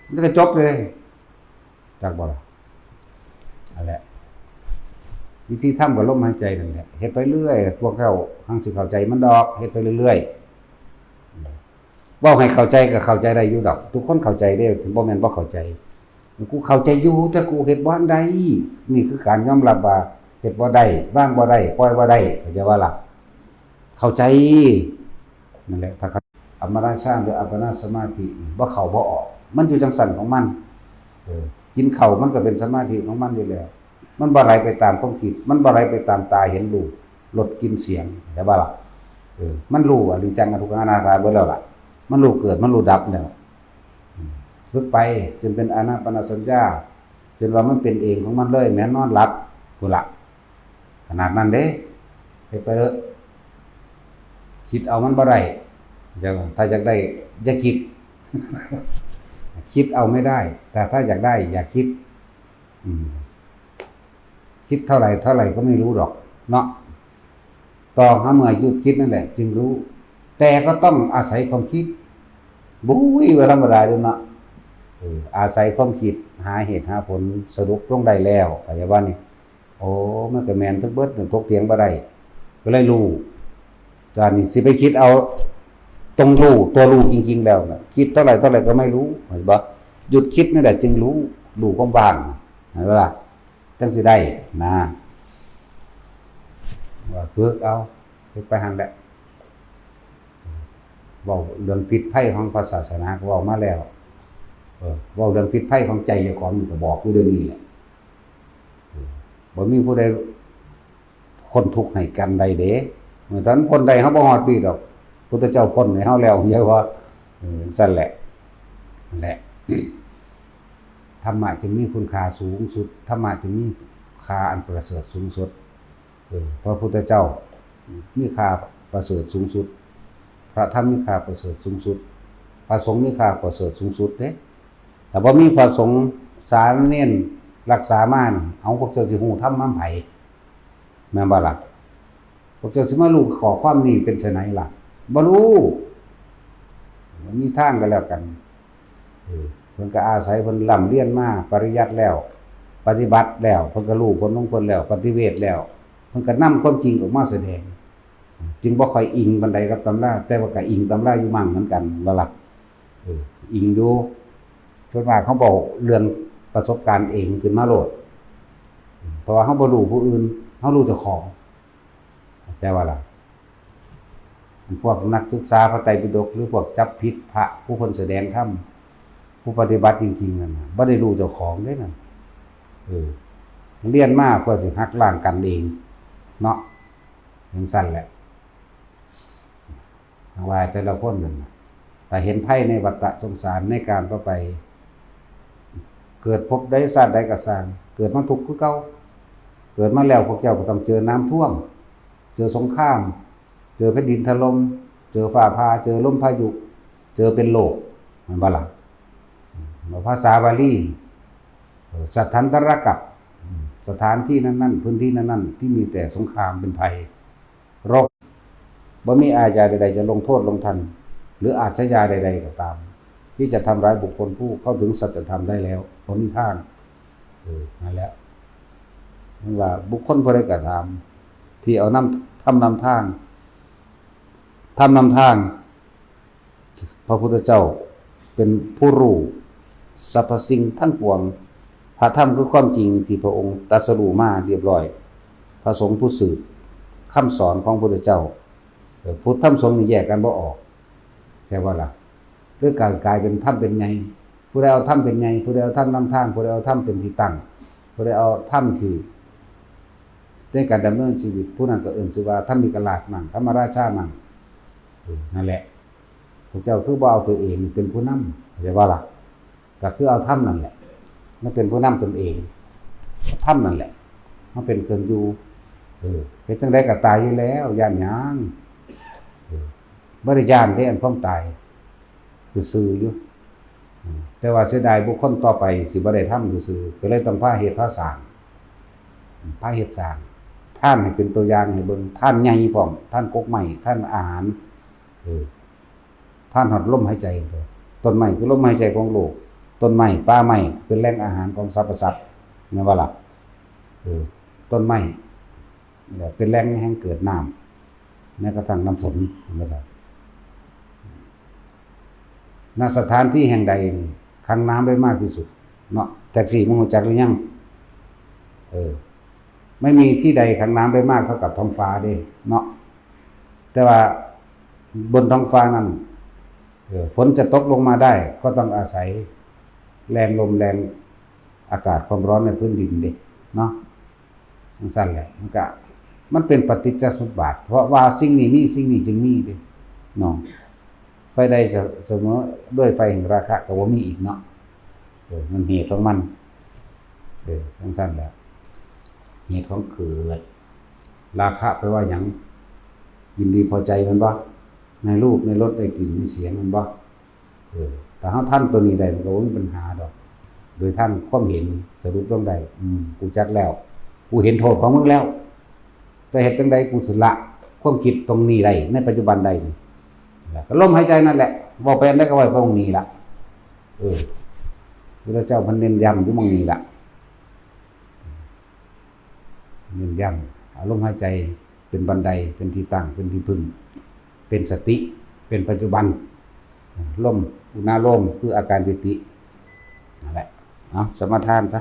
มันก็จบเลย จักบ่ล่ะ นั่นแหละ วิธีทำก็ลมหายใจนั่นแหละ เฮ็ดไปเรื่อย พวกเจ้าหังสิเข้าใจมันดอก เฮ็ดไปเรื่อยๆ เว้าให้เข้าใจก็เข้าใจได้อยู่ดอก ทุกคนเข้าใจเด้ บ่แม่นบ่เข้าใจ กูเข้าใจอยู่ แต่กูเฮ็ดบ่ได้ นี่คือการยอมรับว่าเฮ็ดบ่ได้ วางบ่ได้ ปล่อยบ่ได้ เข้าใจบ่ล่ะ เข้าใจ นั่นแหละ ถ้าเขา อัปปนาฌานหรืออัปปนาสมาธิ บ่เข้าบ่ออก มันอยู่จั่งซั้นของมัน เออ กินข้าวมันก็เป็นสมาธิของมันอยู่แล้ว มันบ่ไหลไปตามความคิด มันบ่ไหลไปตามตาเห็นรูป รส กลิ่น เสียง เข้าใจบ่ล่ะ เออ มันรู้อนิจจังทุกขังอนัตตาเบิดแล้วล่ะ มันรู้เกิด มันรู้ดับแล้ว อืม ฝึกไปจนเป็นอานาปานสัญญา จนว่ามันเป็นเองของมันเลย แม้นนอนหลับพุ้นล่ะ ขนาดนั้นเด้ เฮ็ดไปเถอะ คิดเอามันบ่ได้ อยาก ถ้าอยากได้ อย่าคิด คิดเอาไม่ได้ แต่ถ้าอยากได้ อย่าคิด อืม คิดเท่าไหร่เท่าไหร่ก็ไม่รู้ดอก เนาะ ต่อหาเมื่อหยุดคิดนั่นแหละ จึงรู้ แต่ก็ต้องอาศัยความคิด บุ้ย ว่าธรรมดาเด้อเนาะ เออ อาศัยความคิด หาเหตุหาผล สรุปลงได้แล้ว ก็อย่าว่านี่ โอ้ มันก็แม่นทั้งเบิด ถกเถียงบ่ได้ ก็เลยรู้ ตอนนี้สิไปคิดเอา ตรงรู้ ตัวรู้จริงๆแล้วน่ะ คิดเท่าไหร่เท่าไหร่ก็ไม่รู้ เห็นบ่ หยุดคิดนั่นแหละจึงรู้ รู้ความว่าง เห็นบ่ล่ะ จั่งสิได้นะ ว่าฝึกเอา ฝึกไปหั่นแหละ เว้าเรื่องพิษภัยของพระศาสนาก็เว้ามาแล้ว เออ เว้าเรื่องพิษภัยของใจเจ้าของนี่ก็บอกอยู่เดี๋ยวนี้แหละ เออ บ่มีผู้ใดพ้นทุกข์ให้กันได้เด้ เมื่อท่านพ้นได้ เฮาบ่ฮอดปีดอก พุทธเจ้าพ้นให้เฮาแล้ว เยอะว่า เออ ซั่นแหละ นั่นแหละ ธรรมะจึงมีคุณค่าสูงสุด ธรรมะจึงมีค่าอันประเสริฐสูงสุด เออ พระพุทธเจ้ามีค่าประเสริฐสูงสุด พระธรรมมีค่าประเสริฐสูงสุด พระสงฆ์มีค่าประเสริฐสูงสุดเด้ ถ้าบ่มีพระสงฆ์สามเณรรักษามานี่ เอาพวกเจ้าสิฮู้ธรรมนำไผ แม่นบ่ล่ะ พวกเจ้าสิมารู้ข้อความนี้เป็นไสนล่ะ บ่รู้ มันมีทางก็แล้วกัน เออ เพิ่นก็อาศัยเพิ่นร่ำเรียนมาปริยัติแล้ว ปฏิบัติแล้ว เพิ่นก็รู้ผลของเพิ่นแล้ว ปฏิเวทแล้ว เพิ่นก็นำความจริงออกมาแสดง จึงบ่ค่อยอิงปานใดกับตำรา แต่ว่าก็อิงตำราอยู่มั่งเหมือนกัน บ่ล่ะ เออ อิงอยู่ ส่วนมากเขาเว้าเรื่องประสบการณ์เองขึ้นมาโลด เพราะว่าเขาบ่รู้ผู้อื่น เขารู้เจ้าของ เข้าใจว่าล่ะ พวกนักศึกษาพระไตรปิฎก หรือพวกจับผิดพระผู้เพิ่นแสดงธรรม ผู้ปฏิบัติจริงๆนั่นน่ะ บ่ได้รู้เจ้าของเด้นั่น เออ เรียนมาเพื่อสิหักล้างกันเอง เนาะ จั่งซั่นแหละ ว่าแต่ละคนนั่นน่ะ แต่เห็นภัยในวัฏฏะสงสารในการต่อไป เกิดภพใดชาติใดก็ซ่าง เกิดมาทุกข์คือเก่า เกิดมาแล้วพวกเจ้าก็ต้องเจอน้ำท่วม เจอสงคราม เจอแผ่นดินถล่ม เจอฟ้าผ่า เจอลมพายุ เจอเป็นโรค แม่นบ่ล่ะ ภาษาบาลี เอ่อ สัทธันตรกัป สถานที่นั้นๆ พื้นที่นั้นๆ ที่มีแต่สงครามเป็นภัย โรค บ่มีอาญาใดๆ จะลงโทษลงทัน หรืออาชญาใดๆ ก็ตาม ที่จะทำร้ายบุคคลผู้เข้าถึงสัจธรรมได้แล้ว บ่มีทาง เออ นั่นแหละ นั่นว่าบุคคลผู้ใดก็ตาม ที่เอานำ ธรรมนำทาง ธรรมนำทาง พระพุทธเจ้าเป็นผู้รู้สรรพสิ่งทั้งปวง พระธรรมคือความจริงที่พระองค์ตรัสรู้มาเรียบร้อย พระสงฆ์ผู้สืบคำสอนของพระพุทธเจ้า เอ่อ พุทธธรรมสงฆ์นี่แยกกันบ่ออก ใช่บ่ล่ะ หรือกลาย กลายเป็นธรรมเป็นใหญ่ ผู้ใดเอาธรรมเป็นใหญ่ ผู้ใดเอาธรรมนำทาง ผู้ใดเอาธรรมเป็นที่ตั้ง ผู้ใดเอาธรรมที่ในการดำเนินชีวิต ผู้นั้นก็เอิ้นชื่อว่าธรรมิกราชมั่ง ธรรมราชามั่ง เออ นั่นแหละ พระเจ้าคือบ่เอาตัวเองเป็นผู้นำ เข้าใจบ่ล่ะ ก็คือเอาธรรมนั่นแหละ มันเป็นผู้นำตนเอง ธรรมนั่นแหละ มันเป็นเครื่องอยู่ เออ เฮ็ดจั่งใดก็ตายอยู่แล้ว ย้านหยัง เออ บ่ได้ย้านเด้ อันความตาย ซื่อๆอยู่ อืม แต่ว่าเสียดายบุคคลต่อไปสิบ่ได้ทำซื่อๆ ก็เลยต้องพาเฮ็ดพาสร้าง พาเฮ็ดสร้าง ทานให้เป็นตัวอย่างให้เบิ่ง ทานใหญ่พร้อม ทานกกไม้ ทานอาหาร เออ ทานฮอดลมหายใจ ต้นไม้คือลมหายใจของโลก ต้นไม้ ป่าไม้ เป็นแหล่งอาหารของสรรพสัตว์ แม่นบ่ล่ะ เออ ต้นไม้ เนี่ย เป็นแหล่งแห่งเกิดน้ำ แม้กระทั่งน้ำฝน เห็นบ่ครับ ณ สถานที่แห่งใดนี่ ขังน้ำได้มากที่สุด เนาะ แท็กซี่ มึงรู้จักหรือยัง เออ ไม่มีที่ใดขังน้ำได้มากเท่ากับท้องฟ้าเด้ เนาะ แต่ว่าบนท้องฟ้านั้น เออ ฝนจะตกลงมาได้ ก็ต้องอาศัยแรงลม แรงอากาศ ความร้อนในพื้นดินเด้ เนาะ จั่งซั่นแหละ มันก็ มันเป็นปฏิจจสมบัติ เพราะว่าสิ่งนี้มี สิ่งนี้จึงมีเด้ เนาะ ไฟใดเสมอด้วยไฟแห่งราคะก็บ่มีอีกเนาะ เออ มันเหตุของมัน เออ จั่งซั้นแหละ เหตุของเกิด ราคะแปลว่าหยัง ยินดีพอใจแม่นบ่ ในรูป ในรส ในกลิ่น ในเสียงแม่นบ่ เออ ถ้าเฮาทันตัวนี้ได้ มันก็บ่มีปัญหาดอก โดยทางความเห็น สรุปลงได้ อืม กูจักแล้ว กูเห็นโทษของมึงแล้ว แต่เฮ็ดจั่งใดกูสิละความคิดตรงนี้ได้ ในปัจจุบันได้นี่ ก็ลมหายใจนั่นแหละ เว้าไปอันใดก็เว้าไปตรงนี้ละ เออ พระเจ้าเพิ่นเน้นย้ำอยู่หม่องนี้ละ เน้นย้ำ เอาลมหายใจเป็นบันได เป็นที่ตั้ง เป็นที่พึ่ง เป็นสติ เป็นปัจจุบัน ลม อุณาโลม คืออาการปีติ นั่นแหละ เอา สมาทานซะ